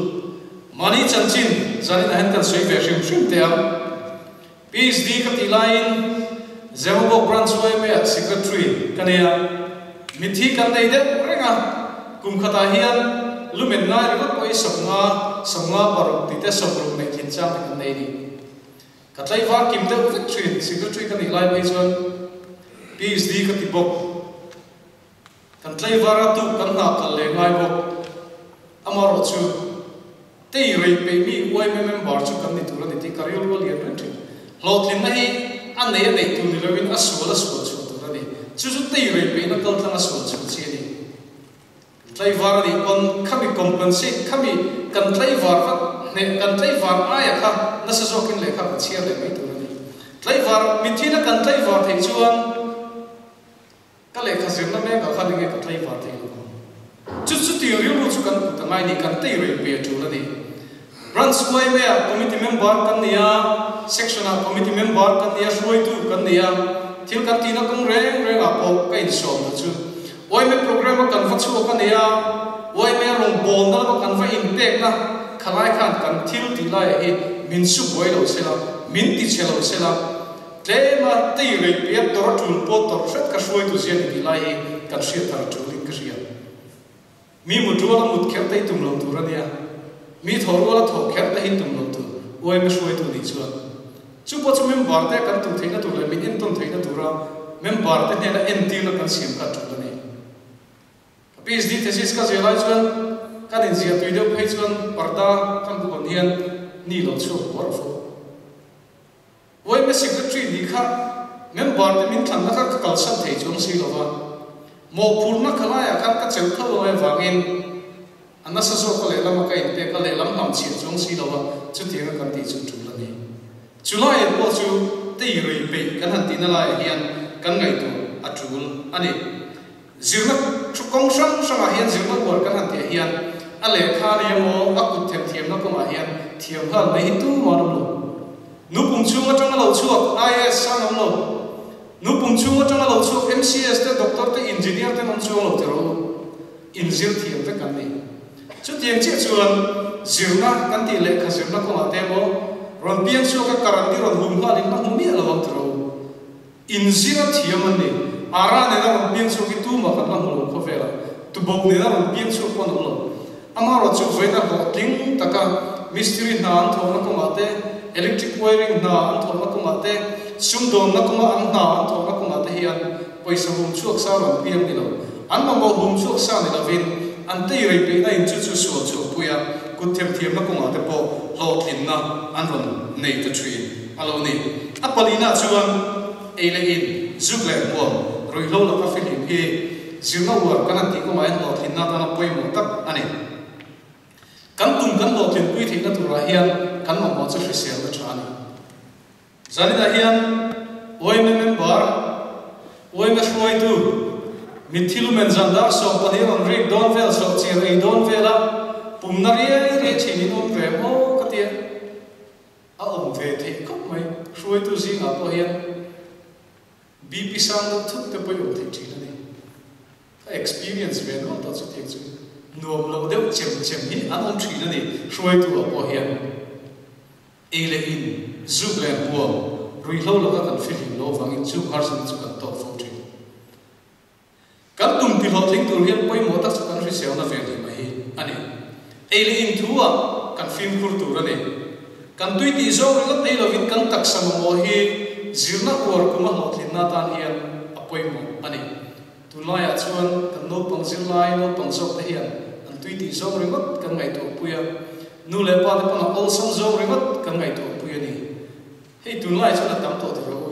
Mahni chanchin zanin ah hian kan sawi ve hrim hrim teh ang. PhD ka tih laiin Zemabawk Branch yma ah Secretary ka nei a. Mitthi kan nei deuh reng a, kum khatah hian lumen ngai ringawt pawh hi 50, 56 tih te 60 neih thin chang te kan nei a ni. Ka tlaivar kim deuh vek thin, secretary ka nih lai phei chuan PhD ka ti bawk. Kan tlaivar a tuk kan hna kal leh ngai bawk. Amaherawh chu tei rei peih mi yma member chu kan ni tur a ni tih ka rilru a lian reng thin. Hlawhtlinna hi a nei a neih tur ni loin a sual a sual chhuah tur a ni. Chu chu tei rei peihna kaltlang a sual chhuah chi a ni. Tlaivar a nih pawn khami compensate khami kan tlaivar vat hneh kan tlaivar aia kha nasa zawkin lehkha kan chhiar leh mai tur a ni. Tlaivar mitthina kan tlaivar theih chuan ka lehkha zirna mekah khan enge ka tlaivar thei lo ang. Chu chuti rilru chu kan put angai ni kan tei rei pe a tul a ni. Branch yma ah committee member kan ni a, section ah committee member kan ni a, hruaitu kan ni a, thil kan tihna kawng reng rengah pawh ka insawm ta chu. Yma programme a kan va chhuak a ni a, yma rawngbawlna lama kan va inpekna khalai khan kan thil tih laiah hi min su buai lo sela, min ti chhe lo sela, tlema tei rei piah tawrh a tul pawh tawrh hret ka hruaitu zia ni tih lai hi kan hriat thar a tulin ka hria. Mi mut rual a mut kher te hi tum lo tur a nia. Mi thaw rual a thawh kher te hi tum lo tur, yma hruaitu nih chuan. Chu pawh chu member te kan tum theihna tur leh min entawn theihna tura member te hnena entirna kan siam kha a tul a ni. Ka PhD thesis ka zir lai chuan kan inziah tui deuh phei chuan parda kan bu hawn hian ni lo chhuak buar fo. Yma Secretary nih kha member te min thlanna kha ka kalsan thei chuang si lo va, mawhphurhna kha laiah khan ka chelh tho lo avangin a nasa zawk a lehlam a ka inpek a, lehlam hlam chhiah chuang si lo va, chutianga kan tih chu tul a ni. Chu laiah pawh chu tei rei peih kan han tihna laiah hian kan ngaihtuah a tul a ni. Zirna thu kawng hrang hrangah hian zirna uar kan han tih hian a lehkha ni emaw a kut themthiamna kawngah hian thiam nghal mai hi tumah an awm lo. Nu pum chhung atanga lo chhuak IAS sang an awm lo. Nu pum chhung atanga lo chhuak MCS te, Doctor te, Engineer te an awm chuang lo tiraw u. Inzir thiam vek an ni. Chutiang chiah chuan zirna kan tih lehkha zirna kawngah te emaw rawn piang chhuak a karan hi rawn hum nghalin la hmu miah lo ang tiraw u. Inzir a thiam an ni. Ara nena rawn piang chhuak hi tumah kan la hmu lo khawvelah. Tubawk nena rawn piang chhuak pawh an awm lo. Amaherawh chu vawiin a hlawhtling taka mistiri hna an thawhna kawngah te, electric wiring hna an thawhna kawngah te, sumdawnna kawnga an hna an thawhna kawngah te hian pawisa hum chhuak sa rawn piang ni lo. An mamawh hum chhuak sa ni lovin an tei rei peihna in chu chu sual chhuahpui a, kut themthiamna kawngah te pawh hlawhtlinna an rawn nei ta thin a lo ni. A palina chuan ei leh in, zuk leh hmuam, ruihhlo laka fihlim hi zirna uar kan han tih kawngah hian hlawhtlinna atana pawimawh tak a ni. Kan tum kan hlawhtlinpui theihna turah hian kan mamawh chu hriselna tha a ni. Zaninah hian yma member, yma hruaitu, mitthi lumen zan dar 12 rawn rik dawn vel sawhchir ei dawn vela pumna riai riai thin in awm ve maw ka tia. A awm ve theih khawp mai. Hruaitu zingah pawh hian BP sang deuh thut te pawh i awm theih thin a ni. Ka experience ve nual tawh chutiang chu. Nuam lo deuh chem chem hi an awm thin a ni. Hruaitu ah pawh hian ei leh in, zuk leh buam, ruihhlo laka kan fihlim loh avangin chu harsatna chu kan tawk fo thin. Kan tum ti hlawhtling tur hian pawimawh tak chu kan hriselna ve leh mai hi a ni. Ei leh in thu ah kan fimkhur tur a ni. Kan tui tih zawng ringawt ei lovin kan taksa mamawh hi zirna uar kuma hlawhtlinna atan hian a pawimawh a ni. Tunlaiah chuan kan naupang zirlai naupang zawkte hian an tui tih zawng ringawt kan ngaihtuahpui a, nu leh pa te pawn a awlsam zawng ringawt kan ngaihtuahpui a ni. Hei tunlai chuan a tam tawh tur a u,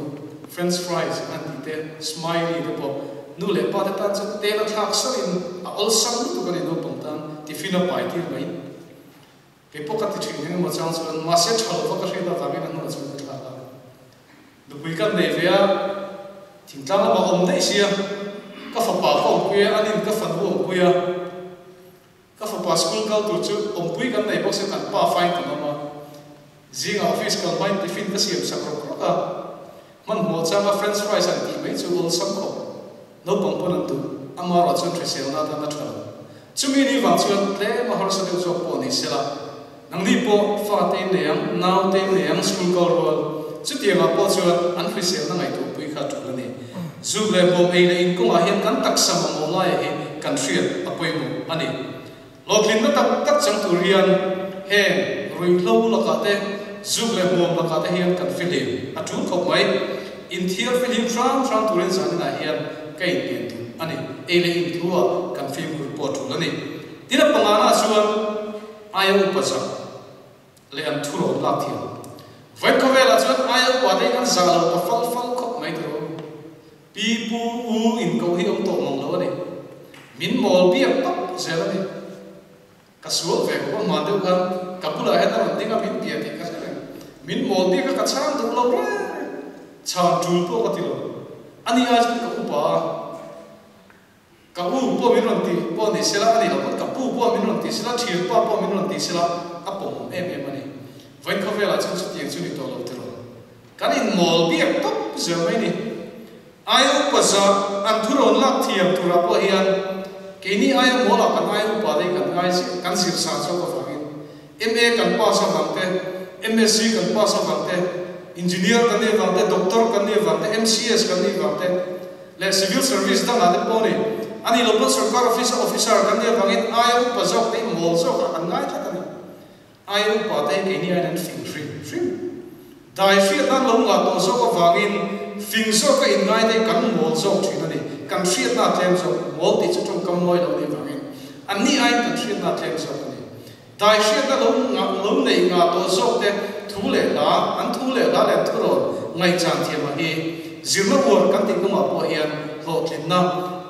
French fries an tih te, smiley te pawh nu leh pa te tan chuan tel a thlak sauhin a awlsam lutuk a ni naupang tan tiffin a pai tir mai. Kei pawh ka ti thin eng emaw chang chuan mahse tha lova ka hriat avangin a hnuah chuan ka thlak a. Nupui kan nei ve a, thingtlang lamah awm daih sia, ka fapa ka awmpui a, anin ka fanu awmpui a, ka fapa school kal tur chu awmpui kan nei bawk sia kan pa fain kan awm a, zingah office kal hmain tiffin ka siam sak rawk rawk a, hmanhmawh changa french fries an tih mai chu awlsam khawp. Naupang pawn an duh, amarawh chuan hriselna atan a tha lo. Chumi ni vang chuan tlem a harsa deuh zawk pawh ni sela, nangni pawh fa te in nei ang, nau te in nei ang, school kal rual, chutiangah pawh chuan an hriselna ngaihtuahpui kha tul a ni. Zuk leh bawm ei leh in kawngah hian kan taksa mamawh laia hi kan hriat a pawimawh a ni. Hlawhtlinna tak tak chang tur hian heng ruihhlo lakah te, zuk leh hmuam lakah te hian kan fihlim a tul khawp mai. Inthiar fihlim hrang hrang turin zaninah hian ka inpian duh a ni. Ei leh inthu-ah kan fimkhur pawh a tul a ni. Tin a pangana chuan aia upa zak leh an thurawn lak thiam. Vawiin khawvelah chuan aia upa te hi an zah lo ta fal fal khawp mai tiraw. Pi pu u in ko hi awm tawh mang lo a ni. Min mawl biak tawp zel a ni. Ka sual ve khawp a hman deuh khan ka bulah hian a rawn ding a min bia tih ka hre reng. Min mawl biak a ka chhang duh lo reng reng. Chhan tul pawh ka ti lo. A ni ai chuan ka upa a. Ka u pawh min rawn ti pawh ni sela a ni lo pawn ka pu pawh min rawn ti sela thianpa pawh min rawn ti sela a pawm em em a ni. Vawiin khawvelah chuan chutiang chu ni tawh lo tiraw. Kan inmawl biak tawp zel mai ni. Aia upa zah an thurawn lak thiam turah pawh hian keini aia mawlah kan aia upa te hi kan ngai zir kan zir sa chauh avangin MA kan pass avang te, MSc kan pass avang te, Engineer kan nih avang te, Doctor kan nih avang te, MCS kan nih avang te leh Civil Service dangah te pawh ni a nih loh pawn Sorkar Office a Officer kan nih avangin aia upa zawk te hi mawl zawkah kan ngai tlat a ni. Ai upa te keini aiin an fing hrim hrim. Dai hriatna an lo ngah tawh zawk avangin fing zawka inngai te kan mawl zawk thin a ni. Kan hriatna a tlem zawk, mawl tih chu tawngkam mawi lo nih vangin anni aiin kan hriatna a tlem zawk a ni. Dai hriatna lo ngah lo nei ngah tawh zawk te thu leh hla, an thu leh hla leh an thurawn ngaihchan thiam a hi zirna uar kan tih kawngah pawh hian hlawhtlinna,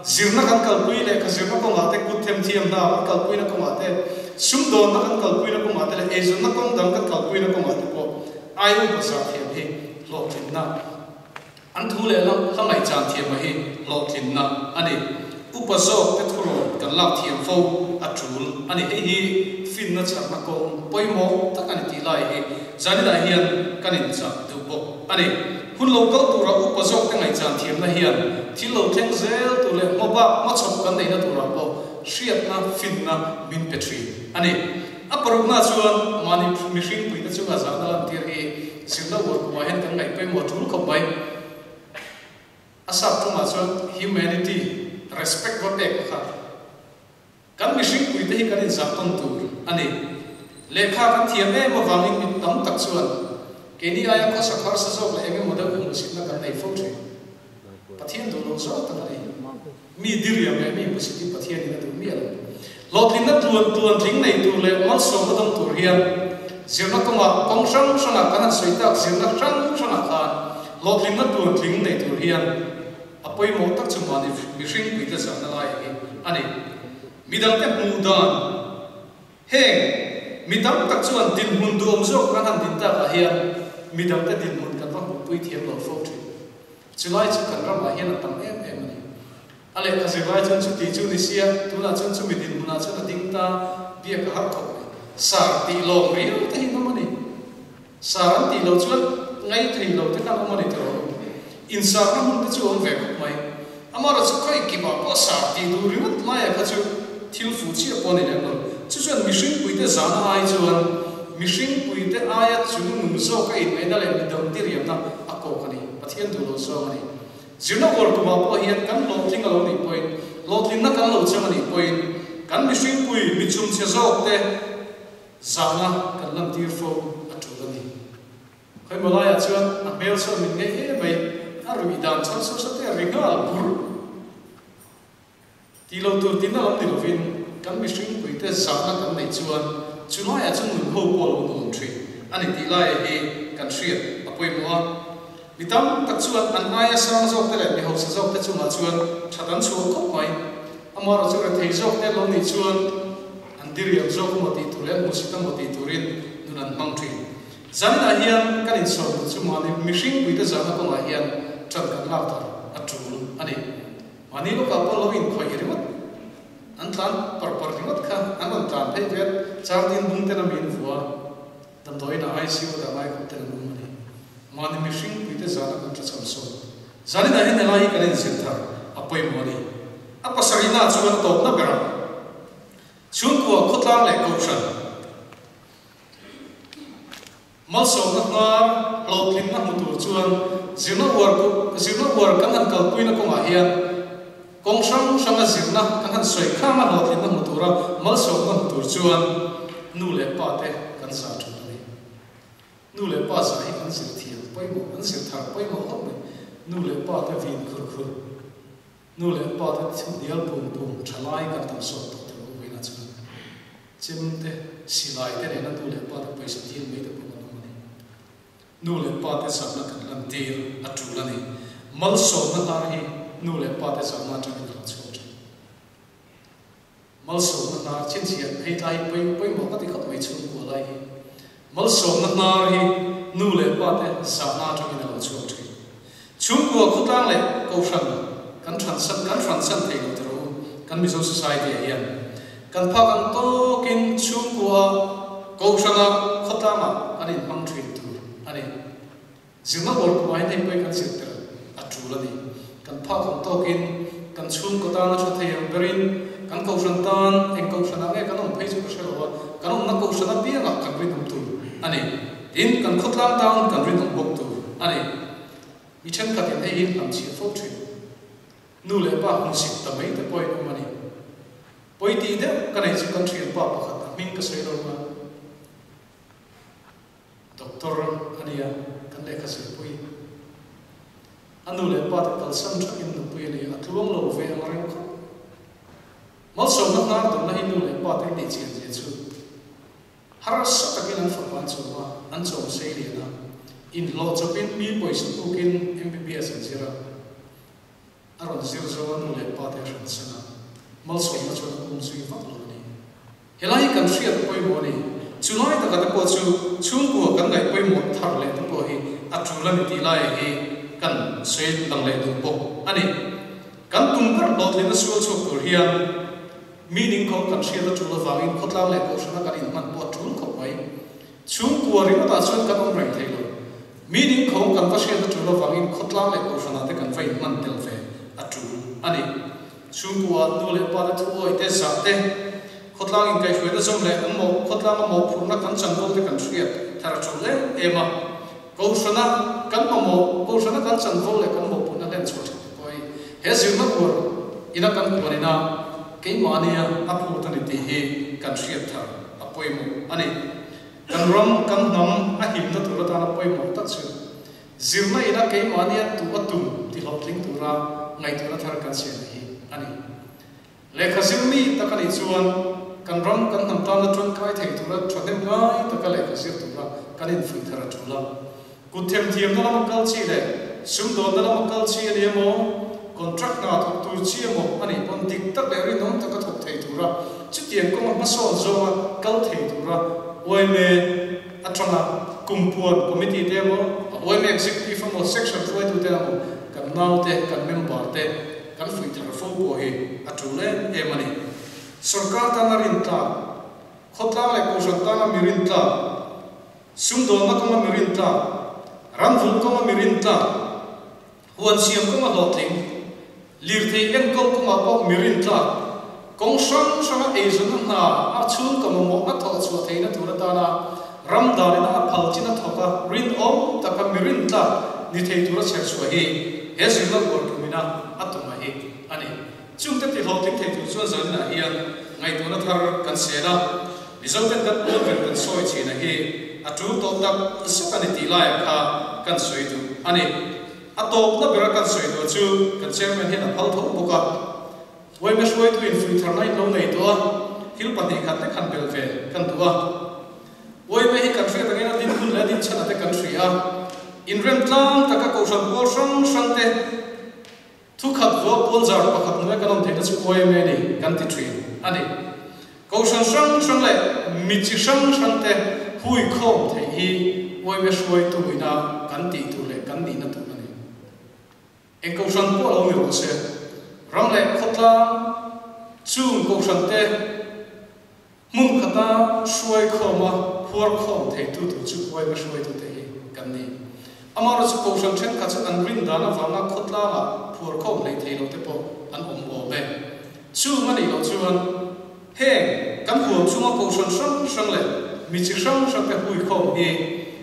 zirna kan kalpui leh ka zirna kawngah te kut themthiamna kan kalpuina kawngah te, Sumdawnna kan kalpuina kawngah te leh eizawnna kawng dang kan kalpuina kawngah te pawh Iowa bazar thiam hi hlawhtlinna an thu leh la hla ngaihchan thiam a hi hlawhtlinna a ni. Upa zawk te thurawn kan lak thiam fo a tul a ni. Hei hi finna chharna kawng pawimawh tak a ni tih lai hi zaninah hian kan inchah duh bawk a ni. Hun lo kal tura upa zawk te ngaihchan thiamna hian thil lo thleng zel tur leh hmabak hmachhawp kan neihna turah pawh hriatna, finna min pe thin a ni. A parukna chuan mahni mihring puite chunga zahna lantir hi zirna uar kumah hian kan ngaih pawimawh tul khawp mai. A sap tumah chuan humanity, respect va pek kha kan mihring puite hi kan inzah tawn tur a ni. Lehkha kan thiam em avangin mi tam tak chuan keini aia khawsak harsa zawk leh eng emaw deuh hmuhsitna kan nei fo thin. Pathian duh loh zawk tak a ni. Mi diriam leh mi hmusit hi Pathianin a duh miah lo. Hlawhtlinna tluan tluan tling nei tur leh malsawmna dawng tur hian zirna kawngah kawng hrang hrangah kan han sawi tak zirna hrang hrangah khan hlawhtlinna tluan tling nei tur hian a pawimawh tak chu mahni mihring puite zahna lai hi a ni. Midangte hmuh dan heng mi tam tak chuan dinhmun duhawm zawk kan han din takah hian midangte dinhmun kan va hmuhpui thiam lo fo thin. Chulai chu kan ramah hian a tam em em a ni. A lehkha zirlai chuan chuti chu ni sia, tunah chuan chumi dinhmunah chuan a ding ta biak a har khawp mai. Sar tih lawm riau te hi an awm a ni. Sar an tih loh chuan ngai thei lo te khan awm a ni tawh lo. Insarna hmun te chu a awm ve khawp mai. Amaherawhchu khawi kipah pawh sar tih duh ringawt laia kha chu. thil fuh chiah pawh a ni lem lo. Chu chuan mihring puite zahna ai chuan mihring puite aia chung nung zawka inngaihna leh midang diriamna a kawk a ni. Pathian duh lo zawng a ni. Zirna uar tumah pawh hian kan hlawhtling a lo nih pawhin, hlawhtlinna kan lo chang a nih pawhin kan mihring pui mi chhumchhe zawkte zahna kan lantir fo a tul a ni. Khawimaw laiah chuan a hmel sawn min ngei em mai, a ruih dan chhan saw saw te a ri nghal bur. Ti lo tur tina lam ni lovin kan mihring puite zahna kan neih chuan chu laiah chuan nun ho pawh a lo nuam thin a ni tih laia hi kan hriat a pawimawh a. Mi tam tak chuan an aia sang zawkte leh mi hausa zawkte chungah chuan that an chhuah khawp mai. Amaherawhchu rethei zawkte lo nih chuan an diriam zawk emaw tih tur leh an hmusit emaw tih turin nun an hmang thin. Zaninah hian kan insawm duh chu mahni mihring puite zahna kawngah hian ṭan kan lak thar a ṭul a ni. Mahni lawkah pawh lo inkhawih ringawt, an tlan par par ringawt kha an rawn tlan phei vet, char tin bung ten a min vua, damdawiinah ICU dah ngai khawp ten an awm a ni. Mahni mihring puite zahna kan tlachham sawn. Zaninah hian helai hi kan inzir thar a pawimawh a ni. A pasarihna chuan tawpna berah chhungkua khawtlang leh kohhran, Malsawmna hnar hlawhtlinna hmu tur chuan zirna uar zirna uar kan han kalpuina kawngah hian kawng hrang hranga zirna kan han sawi khanga hlawhtlinna hmu tura malsawmna hmu tur chuan nu leh pa te kan zah thin a ni. Nu leh pa zah hi kan zir thiam pawimawh, kan zir thar pawimawh khawp mai. Nu leh pa te vin khur khur. Nu leh pa te thil hnial pum pum tha lai kan tam sawt tawh tur u vawiinah chuan chem te, silai te nena nu leh pa te pawisa dil mai te pawh kan awm a ni. Nu leh pa te zahna kan lan tir a tul a ni. Malsawmna hnar hi nu leh pa te zahna atangin a lo chhuak thin. Malsawmna hnar chhinchhiah phei tlai hi pawi pawimawh ka ti khawp mai chhungkua lai hi. Malsawmna hnar hi nu leh pa te zahna atangin a lo chhuak thin. Chhungkua khawtlang leh kohhran kan hransan kan hransan thei lo tiro kan Mizo society ah hian. Kan phak ang tawkin chhungkua kohhrana khawtlangah kan inhmang thin tur a ni. Zirna uar pawh hian hei pawhin kan zir tel a tul a ni. Kan phak ang tawkin kan chhungkaw tan a tha thei ang berin kan kohhran tan eng kohhranah nge kan awm phei chu ka hre lo a, kan awmna kohhran apiangah kan rinawm tur a ni. Tin, kan khawtlang tan kan rinawm bawk tur a ni. Mi thenkhatin hei hi hnam chhiah fo thin. Nu leh pa hmusit ta mai te pawhin awm a ni. Pawi tih deuh ka nei chu kan thianpa pakhat a hming ka sawi lo a. Doctor a nia, kan lehkha zirpui. A nu leh pa te kalsan thakin nupui a ni, a tluang lo ve ang reng khawp. Malsawmna hnar dumna hi nu leh pa te tih chian zia chu harsa takin an fapa an chawm a, an chawm sei lian a, inhlawh chawpin mi pawisa tukin MBBS an zir a. A rawn zir zo a nu leh pa te a hran san a, malsawmna chuan a um zui vak lo a ni. Helai hi kan hriat pawimawh a ni. Chu lai taka te pawh chu chhungkua kan ngaih pawimawh thar leh te pawh hi a tul a ni tih lai hi kan sawi lang leh duh bawk a ni. Kan tum ber hlawhtlinna sual chhuak tur hian mi ningkhawm kan hriat a tul avangin khawtlang leh kohhrana kan inhman pawh a tul khawp mai. Chhungkua ringawtah chuan kan awm reng thei lo. Mi dingkhawng kan va hriat a tul avangin khawtlang leh kohhranah te kan va inhman tel ve a tul a ni. Chhungkua nu leh pa te thu awi te, zah te, khawtlang inkaihhruaina zawm leh an mawh, khawtlanga mawhphurhna kan chanvo te kan hriat thar a tul em em a. Kohhrana kan mamawh, kohhrana kan chanvo leh kan mawhphurhna hlen chhuah thin te pawh hi he zirna uar ina kan puanina keimahnia a phut a ni tih hi kan hriat thar a pawimawh a ni. Kan ram, kan hnam a himna tur atana pawimawh tak chu zirna ina keimahnia tu a tum ti hlawhtling tura ngaihtuahna thar kan siam hi a ni. Lehkha zir mi tak a nih chuan kan ram, kan hnam tana tangkai thei tura thahnem ngai taka lehkha zir tura kan infuih thar a tul a. Kut themthiamna lama kal chi leh sumdawnna lama kal chi a ni emaw, contract hna thawk tur chi emaw a nih pawn dik tak leh rinawm taka thawk thei tura chutiang kawnga hmasawn zawnga kal thei tura yma atanga kumpuan committee te emaw, yma executive emaw, section hruaitute emaw kan naute, kan member te kan fuih thar fo pawh hi a tul em em a ni. Sorkar tana rintlak, khawtlang leh kohhran tana mi rintlak, Sumdawnna kawnga mi rin tlak, ramvul kawnga mi rin tlak, huan siam kawnga hlawhtling, lirthei enkawl kawngah pawh mi rin tlak, Kawng hrang hranga eizawnna hna a chhungkaw mamawhna thawh chhuah theihna tur atana ram danina a phal chin a thawk a, rinawm taka mi rintlak ni thei tura chher chhuah hi he zirna uar tumina a tum a hi a ni. Chungte tihlawhtling thei tur chuan zaninah hian ngaihtuahna thar kan sel a, Mizoten kan pawn ber kan sawi chhina hi a tul tawh tak zet a ni tih laiah kha kan sawi duh a ni. A tawpna bera kan sawi duh chu kan chairman hian a phal tho bawk a. Uaime hruaitu infuih tharna in lo nei tawh a, thil 2 khat lek han bel ve kan duh a. Uaime hi kan hriat angin a din hun leh a din chhan ate kan hria a. Inrem tlang taka kohhran pawl hrang hrang te thu khat vua puanzar pakhat hnuaia kan awm theihna chu uaime a ni kan ti thin a ni. Kohhran hrang hrang leh mi chi hrang hrang te hui khawm theih hi uaime hruaitu ina kan tih tur leh kan nihna tur a ni. Eng kohhran pawh lo ni rawh se, ram leh khawtlang chung kohhran te hmun khata hruai khawma phuar khawm theitu tur chu uaima hruaitute hi kan ni. Amaherawhchu kohhran thenkhat chu an rin dan avanga khawtlanga phuar khawm hlei thei lo te pawh an awm awm e. Chung a nih loh chuan heng kan huam chunga kohhran hrang hrang leh mi chi hrang hrang te hui khawm hi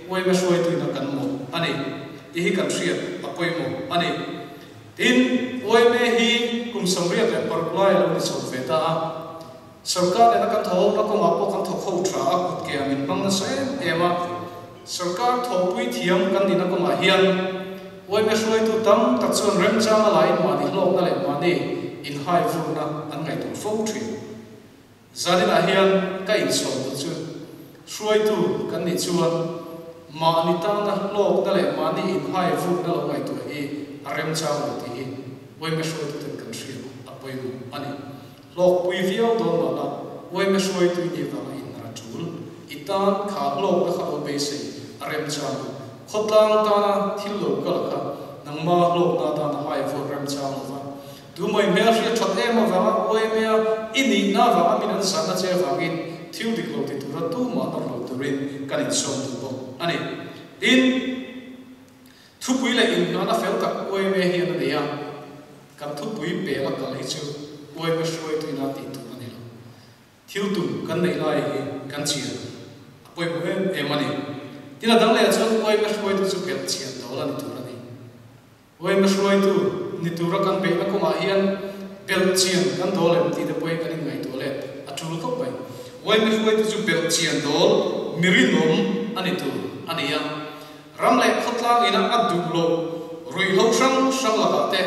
uaima hruaituina kan mawh a ni. Tih hi kan hriat a pawimawh a ni. Tin, yma hi kum 86 lai a lo ni chho ve ta a. Sorkar nena kan thawhna kawngah pawh kan thawk ho tha a, kut ke a min hmang nasa em em a. Sorkar thawhpui thiam kan nihna kawngah hian yma hruaitu tam tak chuan remchang a laiin mahni hlawkna leh mahni inhai vurna an ngaihtuah fo thin. Zaninah hian ka insawm duh chu hruaitu kan nih chuan mahni tana hlawkna leh mahni inhai vukna lo ngaihtuah hi a remchang lo tih hi uaime hruaituten kan hriat a pawimawh a ni. Hlawkpui viau dawn mahla uaime hruaitu i nih vanga inhnar a tul. I tan kha hlawkna kha lo beisei a remchang lo. Khawtlang tana thil lo kal kha nangma hlawkna atana hai vuak remchang lo va. Tu mai hmel hriat that em avanga uaimea i nihna avanga min an zahna che avangin thil dik lo ti tura tumah nawr lo turin kan insawm duh bawk a ni. Tin, thupui leh inhnahna fel tak uaime hian a nei a, kan thupui pel a kal hi chu uaime hruaituina tih tur a ni lo. Thil tum kan neih lai hi kan chian a pawimawh em em a ni. Tin, a dang lehah chuan uaime hruaitu chu belh chian dawl a ni tur a ni. Uaime hruaitu ni tura kan beihna kawngah hian belh chian kan dawl em tih te pawhin kan inngaihtuah let a tul khawp mai. Uaime hruaitu chu belh chian dawl mi rinawm a ni tur a ni a. Ram leh khawtlang ina a duh loh ruihhlo hrang hrang lakah te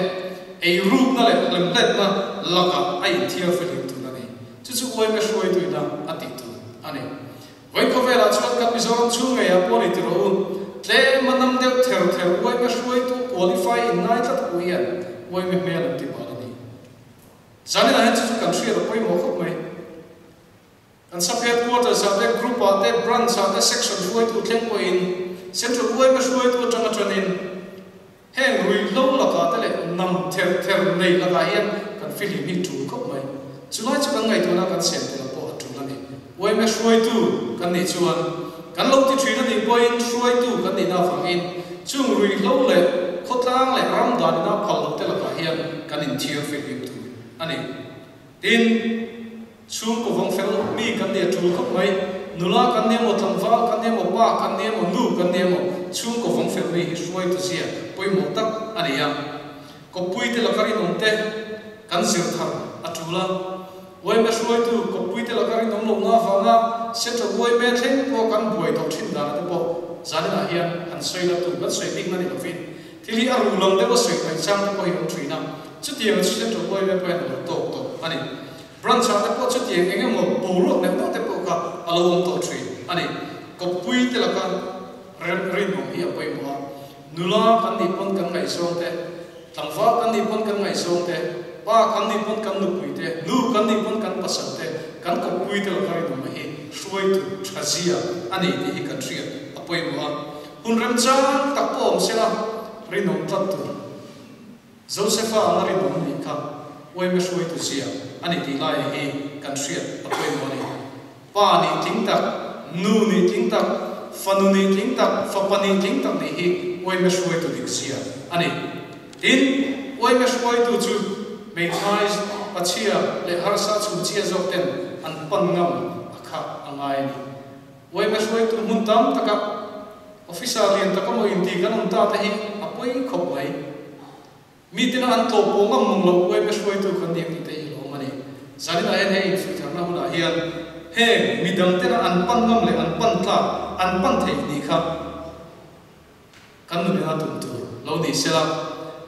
ei rukna leh hlemhletna lakah a inthiar fihlim tur a ni. Chu chu uaime hruaitu ina a tih tur a ni. Vawi khawvelah chuan kan Mizoram chhung ngeiah pawh ni ti rawh u, tlem a nam deuh ther ther uaime hruaitu qualify in ngai tlat hu hian uaime hmel an ti bal a ni. Zaninah hian chu chu kan hriat a pawimawh khawp mai. Kan sub headquarters ah te, group ah te, branch ah te, section hruaitu thleng pawhin central uaime hruaitu atanga tanin heng ruihhlo lakah te leh nam ther ther nei lakah hian kan fihlim hi tul khawp mai. Chulai chu kan ngaihtuahna kan sem tel pawh a tul a ni. Uaime hruaitu kan nih chuan kan lo ti thin a nih pawhin hruaitu kan nihna avangin chung ruihhlo leh khawtlang leh ram danina phal loh te lakah hian kan inthiar fihlim tur a ni. Tin, chhungkaw vawng fel mi kan nia tul khawp mai. Nula kan nia maw, tlangval kan nia maw, pa kan nia maw, nu kan nia maw, chhungkaw vawng fel mi hi hruaitu zia pawimawh tak a ni a. Kawppui te laka rinawm te kan zir thar a tul a. Uaime hruaitu kawppui te laka rinawm lohna avanga Central uaime thleng pawh kan buai tawh thin dan te pawh zaninah hian han sawi la tur kan sawi bikna ni lovin Thil hi a ru lam deuh a sawi mai chang te pawh hi awm thin a, chutiang chu Central yma pawh hian a lo tawk tawh a ni. Branch ah te pawh chutiang eng emaw boruak neuh neuh te pawh kha a lo awm tawh thin a ni. Kawppui te laka rinawm hi a pawimawh a, nula kan nih pawn kan ngaihzawng te, tlangval kan nih pawn kan ngaihzawng te, pa kan nih pawn kan nupui te, nu kan nih pawn kan pasal te, kan kawppui te laka rinawm hi hruaitu tha zia a ni tih hi kan hriat a pawimawh a. Hun remchang tak pawh awm sela rinawm tlat tur. Josefa anga rinawm nih kha uaime hruaitu zia a ni tih lai hi kan hriat a pawimawh a ni. Pa nih tling tak, nu nih tling tak, fanu nih tling tak, fapa nih tling tak nih hi uaime hruaitu dik zia a ni. Tin, uaime hruaitu chu hmeithai. pachhia leh harsa chhumchhia zawk ten an pan ngam a kha a ngai a ni. Yma hruaitu hmun tam taka officer lian tak emaw inti kan awm ta te hi a pawi khawp mai. Mi tina an tlawh pawh ngam mung loh yma hruaitu kan ni ang tih te hi a lawm a ni. Zaninah hian hei infuihtharna hunah hian heng midang tena an pan ngam leh an pan tlak, an pan theih nih kha kan nun ina tum tur lo ni sela,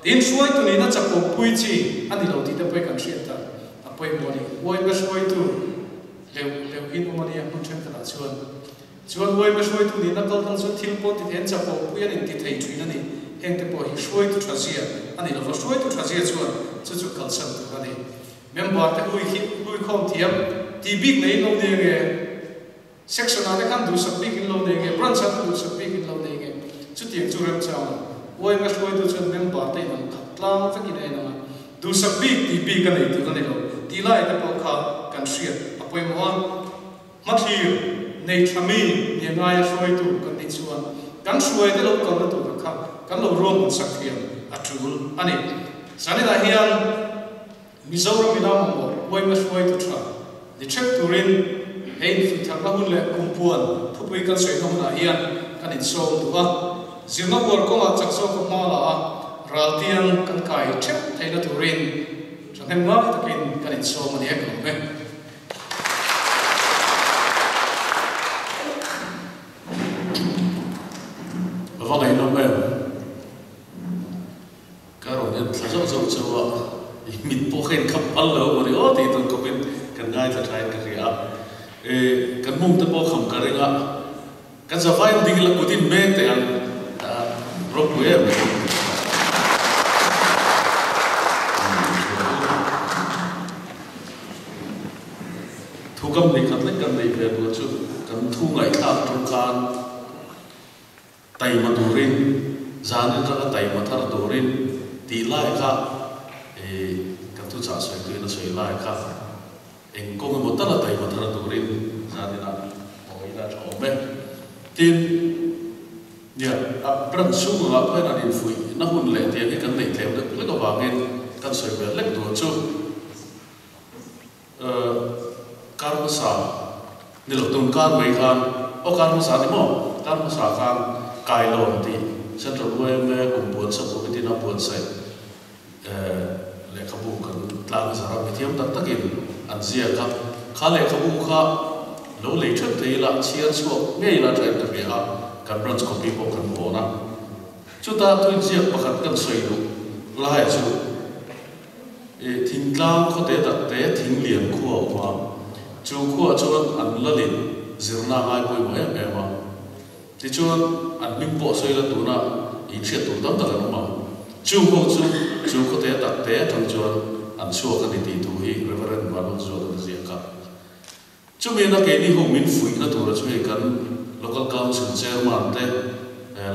tin hruaitu nihna chakawp pui chi a ni lo tih te pawh hi kan hriat dan a pawimawh a ni. Yma hruaitu leuh leuh in awm a nia hmun thenkhatah chuan. Chuan yma hruaitu nihna kal tlang chuan thil pawh ti thei an chakawp pui an inti thei thin a ni. Heng te pawh hi hruaitu tha zia a ni lova, hruaitu tha zia chuan chu chu kalsan tur a ni. Member te hui khi hui khawm thiam tih bik nei in lo nei nge? Section ah te khan duhsak bik in lo nei nge? Branch ah te duhsak bik in lo nei nge? Chutiang chu remchang a yma hruaitu chuan member te inang khat tlang vekin a inang a, duhsak bik tih bik a nei tur a ni lo tih lai te pawh kha kan hriat a pawimawh a. Hmathlir nei tha mi nia ngaia hruaitu kan nih chuan kan hruaite lo kalna tur kha kan lo ruahman sak thiam a tul a ni. Zaninah hian Mizoram ina mamawh yma hruaitu tha ni theuh turin he infuihtharna hun leh kumpuan thupui kan sawina hunah hian kan insawm duh a. Zirna uar kawngah chak zawka hma la a, raltiang kan kai theuh theihna turin thahnem ngai takin kan insawm a ni e ka lawm e. A va ngaihnawm em? Ka rawn en thla zauh zauh chauh a, i mit pawh kha inkhap phal lo maw ni aw tih tur khawpin kan ngaithla thain ka hria a. E, kan mum te pawh kham ka ring a, kan zavaiin ding ila kut in beng teh ang a ropui em em. Thu kam hnih khat lek kan neih ve tur chu kan thu ngaihthlak ṭang khan taima turin, zan aṭanga taima thar turin tih lai kha ih kan thuchah sawi tuin a sawi lai kha eng kawng emaw tala taima thar turin zan inah pawhin a ṭha awm e. Tin, nia, a branch chhungah pawh hian an infuih na hun leh tiang hi kan neih tlem deuh hlek avangin kan sawi ve hlek tur chu. Kar hmasa ni lo tun kar mai khan aw kar hmasa ni maw kar hmasa khan Kailawn tih Central yma kum puansa committee na buatsaih lehkhabu kan tlang zar a mithiam tak takin an ziak a kha lehkhabu kha lo lei theuh thei ila chhiar chhuak ngei ila thain ka hria a kan branch copy pawh kan hawn a chuta thuinziak pakhat kan sawi duh lai chu I thingtlang khawte takte Thinglian khua a awm a, chu khuaah chuan an lalin zirna a ngai pawimawh em em a. Tichuan, an hming pawh sawi la tuna inhriat tur tam tak an awm ang. Chu ho chu chu khawte takte atang chuan an chhuak a ni tih thu hi Reverend Vanlalzuala a ziak a. Chumi na keini ho min fuihna tura chu hei kan Local Council Chairman te,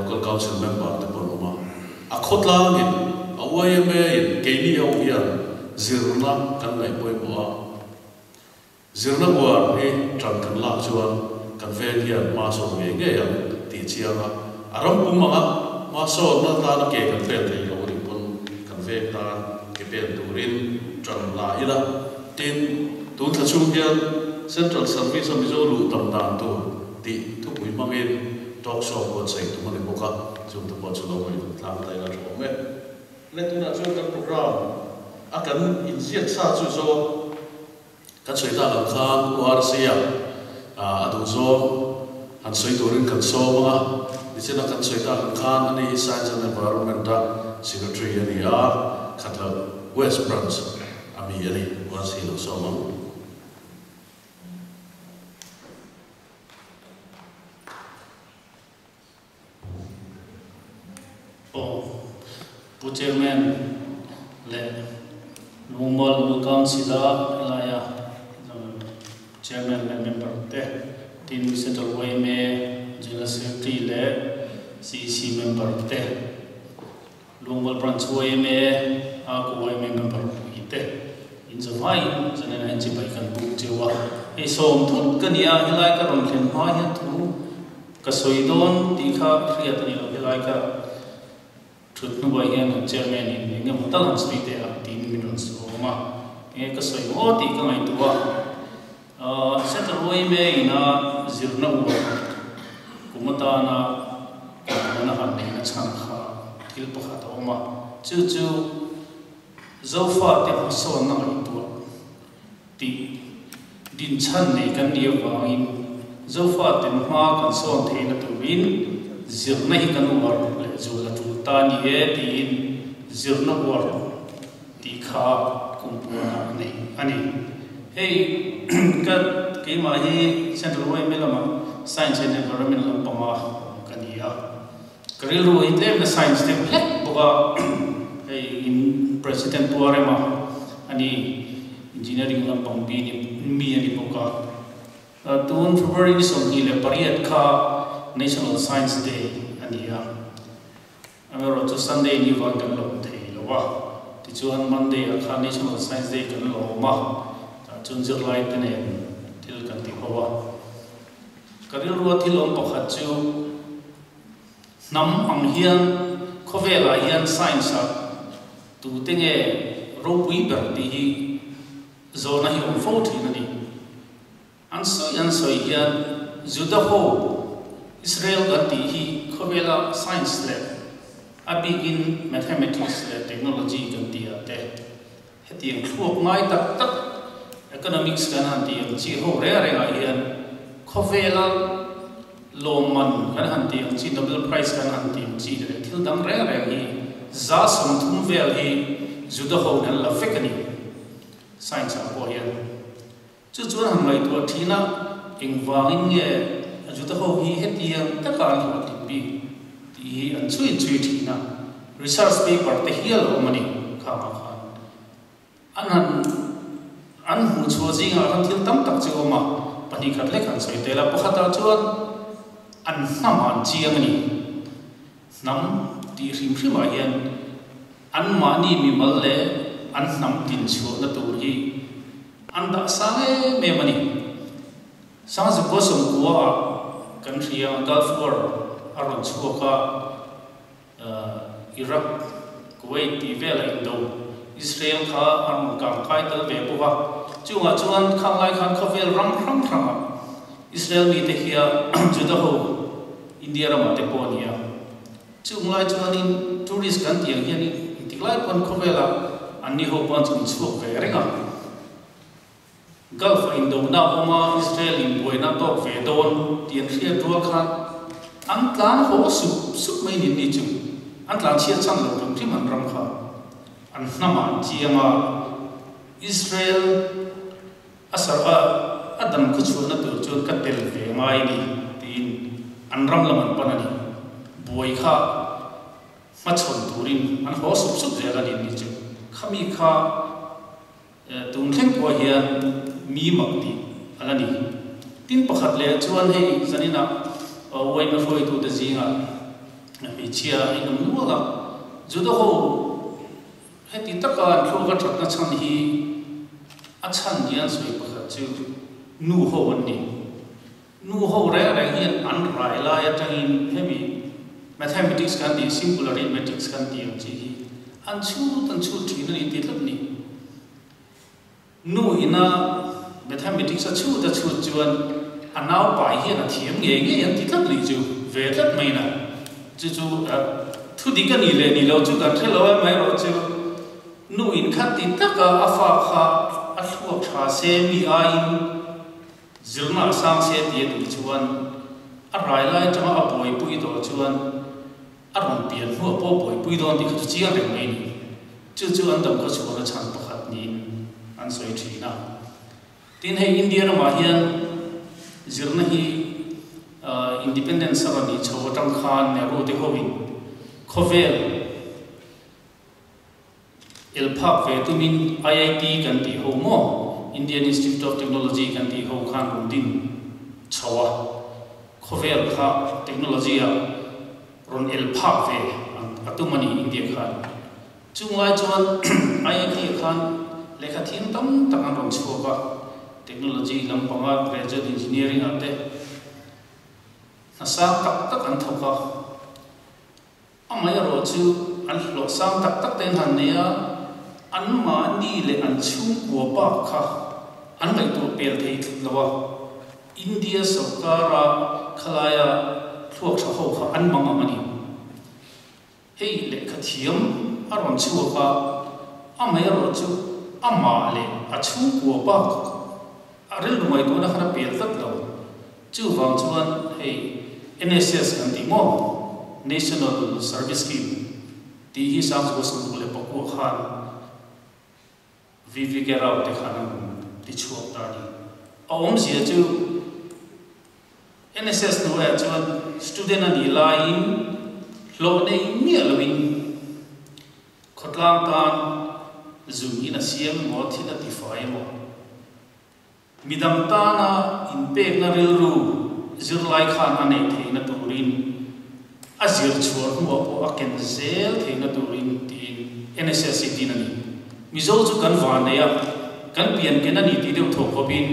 Local Council Member te pawh an awm a. A khawtlangin, a yma in keini ho hian zirna kan ngaih pawimawh a. Zirna uar hi tan kan lak chuan kan veng hian hma sawn ngei ngei ang tih chiang a. A ram pum anga hma sawnna tana ke kan pen thei lo anih pawn kan veng tan ke pen turin tan la ila. Tin, tun thla chhung hian Central Service a Mizo luh tam dan tur tih thupui hmangin talk show buatsaih tum a ni bawk a, chung te pawh chu lo ngaihtuah tlang ta ila tha awm e. Le tunah chuan kan program a kan inziak sa chu zawng kan sawi tak ang khan URC a a duh zawng han sawi turin kan sawm ang a, nichina kan sawi tak ang khan ani hi Science and Environment a Secretary a ni a, Khatla West Branch A mi a ni, uan si lo sawm ang. Aw, Pu Chairman leh Lungmual Local Council-a helaia Chairman leh member te, tin Central yma General Secretary leh CEC member te, Lungmual Branch yma a ku yma member pui te in zavaiin zanin ah hian chibai kan buk cheu a, hei sawm thut ka nia helai ka rawn thlen hma hian thu ka sawi dawn tih kha hriat a ni lo, helai ka thut hnuah hian kan chairman in eng emaw tal han sawi teh ang tiin min rawn sawm a. Enge ka sawi maw tih ka ngaihtuah a. Central yma ina zirna uar kum atana kumpuan a han neihna chhan kha thil pakhat a awm a, chu chu Zofate hmasawnna ngaihtuah tih dinchhan nei kan nih avangin Zofaten hma kan sawn theihna turin zirna hi kan uar leh zual a tul ta ni e tiin zirna uar tih kha kumpuanah a nei a ni. Hei ka keimah hi Central yma lamah Science and Environment lampanga awm ka ni a. Ka rilru hi tlemna science deuh hlek bawk a, hei in President Pu Arema a ni, Engineering lampang bi ni mi a ni bawk a. Tun February ni 28 kha National Science Day a ni a, amaherawhchu Sunday ni vang kan lawm thei lo a, tichuan Monday ah khan National Science Day kan lawm a, tah chuan zirlai te nen thil kan ti ho a. Ka rilrua thil awm pakhat chu Hnam ang hian khawvelah hian science-ah tute nge ropui ber tih hi zawhna hi awm fo thin a ni. An sawi an sawi hian Juda ho Israel kan tih hi khawvela science leh a bikin mathematics leh technology kan tih ah te hetiang thluak ngai tak tak economics kan han tih ang chi ho reng rengah hian khawvela lawmman kan han tih ang chi, Nobel Prize kan han tih ang chi leh thil dang reng reng hi 30% vel hi Juda ho an la vek a ni. Science ah pawh hian. Chu chuan han ngaihtuah thin a, engvangin nge Juda ho hi hetiang taka an hlawhtling bik tih hi an chhui chhui thin a, research paper te hial a awm a ni khangah khan. An han an hmuh chhuah zingah khan thil tam tak chu a awm a, pahnih khat lek han sawi tel a, pakhatah chuan an hnam ah an chiang a ni. Hnam tih hrim hrimah hian anmahni mimal leh an hnam din chhuahna tur hi an dah sang em em a ni. Sangzukua sawmkua ah kan hria Gulf War a rawn chhuak a, Iraq, Kuwait tih velah indo Israel kha a rawn kang kai tel ve bawk a, chungah chuan khang lai khan khawvel ram hrang hrangah Israel mite hia Juda ho India ramah te pawh a ni a. Chung lai chuanin tourist kan tih ang hian engtik lai pawn khawvelah anni ho pawh an chhun chhuak ve reng a. Gulf a indona awm a, Israel in buaina tawk ve dawn tih an hriat rual khan an tlan haw sup sup mai nin ni chu. An tlan chhiat chhan lo hrim hrim an ram kha. An hnam ah an chiang a, Israel a sarh a, a dam khaw chhuahna tur chuan ka tel ve ngai ni tiin an ram lam an pan a ni. Buai kha hmachhawn turin an haw sup sup zel a nin ni chu. Khami kha. Tun thleng pawh hian mi mak tih a la ni. Tin pakhat leh chuan hei zaninah yma hruaitute zingah hmeichhia a inawm nual a, Juda ho heti taka an thluak a thatna chhan hi a chhan hian sawi pakhat chu nu ho an ni. Nu ho reng reng hian an rai lai atangin hemi mathematics kan tih, simple arithmetics kan tih ang chi hi an chhut an chhut thin a ni tih tlat ni. Nu ina mathematics a chhut a chhut chuan a nau pai hian a thiam ngei ngei an ti tlat ni chu ve tlat mai na. Chu chu thu dik a nih leh nih loh chu kan hre lo amaherawh chu nu in khat ti taka a fa kha a thluak tha se mi aiin Zirna a sang se ti a duh chuan a rai lai atanga a buaipui tawh chuan a rawn pian hnuah pawh buaipui dawn tih kha chu chiang reng mai a ni. Chu chu an dam khaw chhuahna chhan pakhat niin an sawi thin a. Tin, hei India ramah hian zirna hi Independence a rawn nih chho atang khan Nehru te hoin khawvel El phak ve tumin IIT kan tih ho maw, Indian Institute of Technology kan tih ho khan rawn din chho a, khawvel kha technology ah rawn el phak ve a tum a ni India khan. Chung lai chuan IIT ah khan lehkha thiam tam tak an rawn chhuak a, technology lampanga graduate engineering ah te hna sang tak tak an thawk a. Amaherawh chu an hlawh sang tak tak te an han nei a, Anmahni leh an chhungkua bak kha an ngaihtuah pel thei tlat lo a, India sorkara khalaia thluak tha ho kha an mang ang a ni. Hei lehkha thiam a rawn chhuak a, amaherawh chu amah leh a chhungkua bak a rilru ngaihtuahna khan a pel tlat lo. Chuvang chuan hei NSS kan tih maw? National Service Scheme. Tih hi Sangchhuah 69 khan VVK Rao te khan an ti chhuak ta a ni. A awmzia chu NSS hnuaiah chuan student a nih laiin hlawh nei miah loin khawtlang tan zun in a siam emaw thil a tifai emaw Midang tana inpekna rilru zirlai khan a neih theihna turin, a zir chhuah hnuah pawh a ken zel theihna turin tiin NSS hi din a ni. Mizo chu kan van nei a, kan pian ken a ni tih deuh thaw khawpin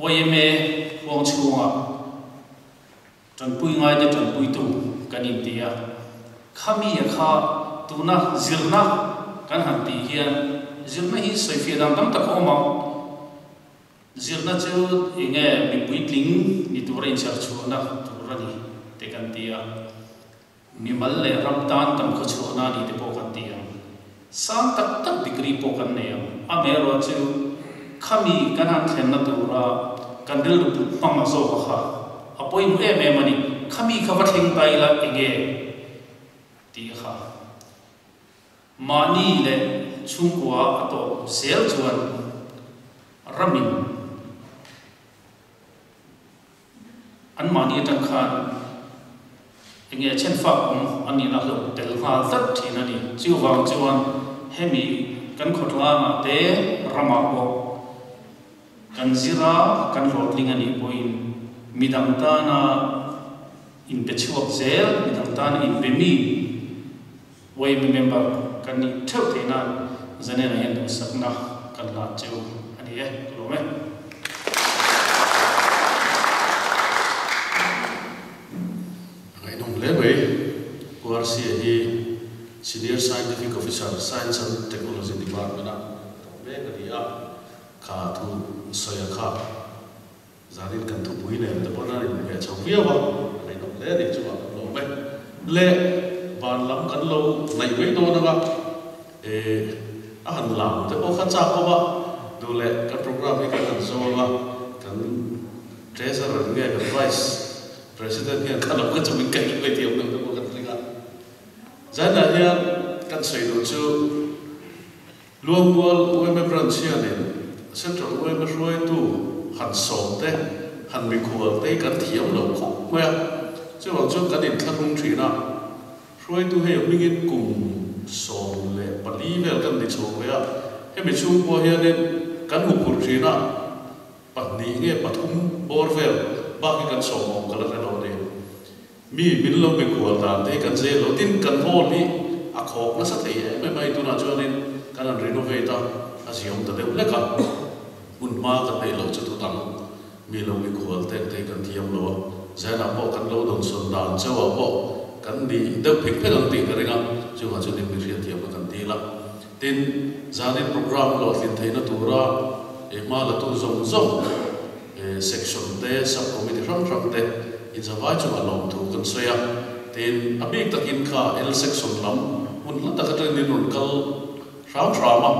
yma huang chhungah tanpui ngaite tanpuitu kan inti a. Khami a kha tuna zirna kan han tih hian zirna hi sawifiah dan tam tak a awm ang. Zirna chu eng nge mipuitling ni tura inchher chhuahna tur a ni te kan ti a. Mimal leh ram tan kan khaw chhuahna a ni te pawh kan ti ang. Sang tak tak degree pawh kan nei ang. Amaherawh chu khami kan han thlenna tura kan rilru put hmang a zawk a kha a pawimawh em em a ni. Khami kha va thleng ta ila eng nge tih a kha. Mahni leh chhungkua a tawp zel chuan ramin Anmahni atang khan eng nge chhenfak awm a nihna hlauh tel nghal tlat thin a ni. Chuvang chuan hemi kan khawtlangah te ramah pawh kan zir a, kan hlawhtling a nih pawhin midang tana inpe chhuak zel, midang tana inpe mi YMA member kan nih theuh theih nan Zanena hian duhsakna kan hlan cheu a ni e, ka lawm e. A ngaihnawm hle mai. Pu Arsia hi Senior Scientific Officer, Science and Technology Department-a thawk mek a ni a, kha thu sawi a kha. Zanin kan thupui nen te pawn a in ve chho viau a, a ngaihnawm hle a nih chungah kan lawm e. Le van lam kan lo ngaih mai dawn anga e a han lam te pawh kha chak awm a, duh leh kan programme hi kan han zawng a, kan treasurer nge kan vice president hian kha lam kha chu min kaih mai thiam deuh te pawh kan ring a. Zainah hian kan sawi duh chu. Luangmual yma Branch hianin Central yma hruaitu han sawm te, han mikhual te hi kan thiam lo khawp mai a. Chuvang chuan kan inthlahrung thin a, hruaitu hei a hmingin kum 14 vel kan ni chho ve a, hemi chhungkua hianin kan huphurh thin a, pahnih nge pathum bawr vel bak hi kan sawm awm ka la hre lo a ni. Mi min lo mikhual dan te hi kan zeh lo tin kan hall hi a khawk nasa thei em em a hei tunah chuanin kan han renovate a, a ziawm ta deuh hlek a, hmun hma kan neih loh chu tutang mi lo mikhual te ang te hi kan thiam lo a, Zainah pawh kan lo dawnsawn dan chauhah pawh kan ni deuh phek phek ang tih ka ring a, chungah chuan in mi hriatthiamna kan dil a. Tin, zanin programme hlawhtlin theihna tura hma la tu zawng zawng, Section te, Sub Committee hrang hrang te inzavai chungah lawmthu kan sawi a. Tin, a bik takin kha L Section lam hmun hla tak atangin in rawn kal hram hram a,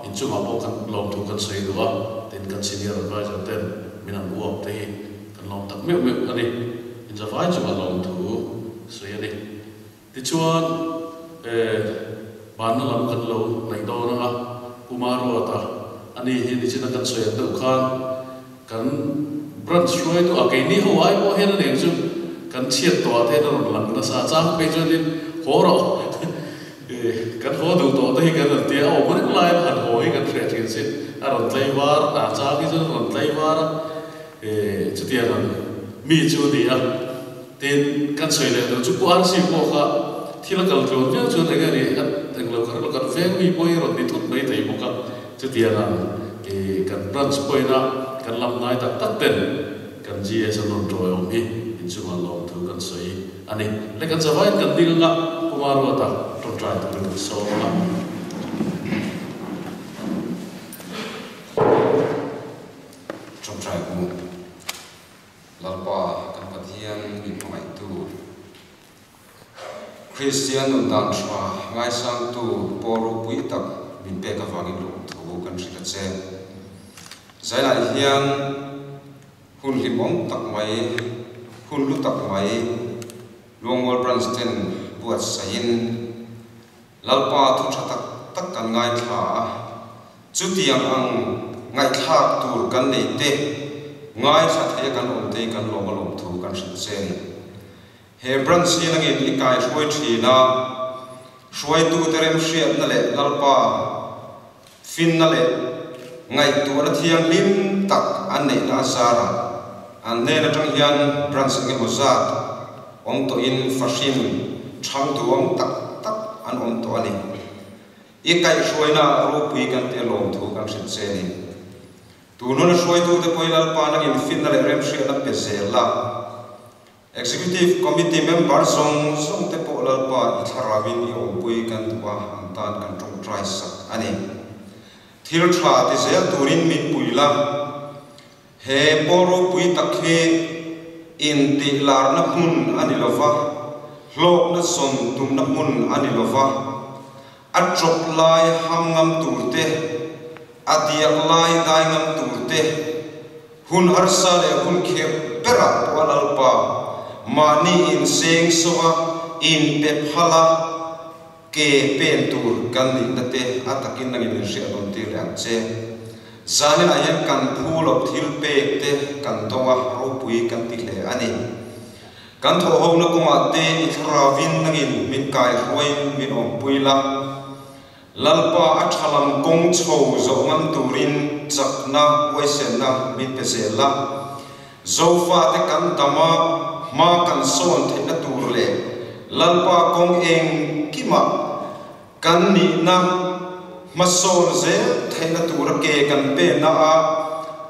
inchungah pawh kan lawmthu kan sawi duh a. Tin, kan Senior Advisor ten min han uap te hi kan lawm tak meuh meuh a ni. Inzavai chungah lawmthu sawi a ni. Tichuan, banna lam kan lo hnaih dawn ang a, Pu Maruata, ani hi nichina kan sawi ang deuh khan kan branch hruaitu a keini ho ai pawh hian a neng chu kan chhiat tawh ah te hian a rawn lang nasa a, chang phei chuanin haw rawh kan haw duh tawh te hi kan rawn tia a, awm reng laiin han haw hi kan hreh thin sin, a rawn tlaivar a, chang hi chuan a rawn tlaivar a, chutiang ang mi chu a ni a. Tin, kan sawi leh duh chu Pu RC pawh kha thil a kal tluan viau chuan eng nge ni a englo kha rilru kan veng mi pawh hi a rawn ni thut mai thei bawk a, chutiang ang i kan branch pawhin a kan lam ngai tak tak ten kan GS an rawn tawi awm hi inchungah lawmthu kan sawi a ni. Le kan zavaiin kan ding anga Pu Maruata tawngtai turin kan sawm ang a. Kristian nun dan tha ngaisangtu pawl ropui tak min pek avangin lawmthu kan hrilh a che. Zainah hian hun hlimawm tak mai, hun hlu tak mai Luangmual Branch ten buatsaihin Lalpa thu tha tak tak kan ngaithla a, chutiang ang ngaihthlak tur kan nei te, ngaithla thei a kan awm te hi kan lawm a lawm thu kan hrilh che a ni. He Branch hi nangin i kaihruai thin a, hruaitute remhriatna leh Lalpa finna leh ngaihtuahna thianghlim tak an neihna a zarah an hnen atang hian Branch engemaw zat awm tawhin fahrin chhang duang tak tak an awm tawh a ni. I kaihhruaina ropui kan ti a lawmthu kan hrilh che a ni. Tun huna hruaitute pawhin Lalpa nangin finna leh remhriatna pe zel la. Executive Committee member zawng zawng te pawh Lalpa i thlarauin i awmpui kan duh a, an tan kan tawngtai sak a ni. Thil tha ti zel turin min pui la, he pawl ropui tak hi intih larna hmun a ni lova, hlawkna zawn tumna hmun a ni lova, a chawp lai ham ngam tur te, a diak lai dai ngam tur te, Hun harsa leh hun khirh berah pawh a Lalpa mahni inseng sova inpe phal a, ke pen tur kan nihna te a takin nangin min hriat nawn tir leh ang che. Zaninah hian kan phu loh thil pek te kan dawng a, ropui kan ti hle a ni. Kan thawhhona kawngah te i thlarauin nangin min kaihruaiin min awmpui la. Lalpa a tha lam kawng chho zawh ngam turin chakna, huaisenna min pe zel la. Zofate kan dam a, hma kan sawn theihna tur leh Lalpa kawng engkimah kan nihna hmasawn zel theihna tura ke kan penna a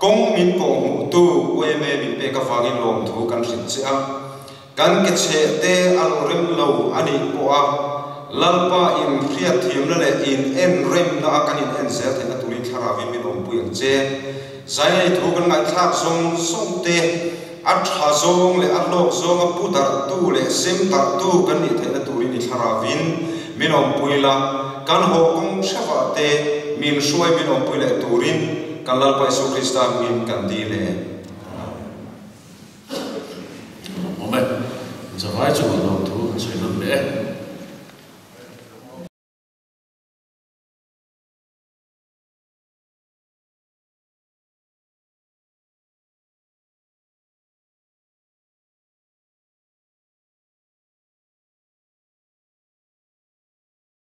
kawng min kawhhmuhtu yma min pek avangin lawmthu kan hrilh che a. Kan ke chheh te a lo rem lo a nih pawh a, Lalpa in hriatthiamna leh in en remna a kan in en zel theihna turin thlarauin min awmpui ang che. Zainei thu kan ngaihthlak zawng zawng te, a tha zawng leh a hlawk zawnga pu darhtu leh sem darhtu kan nih theihna turin i thlarauin min awmpui la, kan haw kawng hrevah te min hruai min awmpui leh turin kan Lalpa Isu Krista hmingin kan dil e. Awm e, zavai chu an lawmthu an sawi nawn leh e.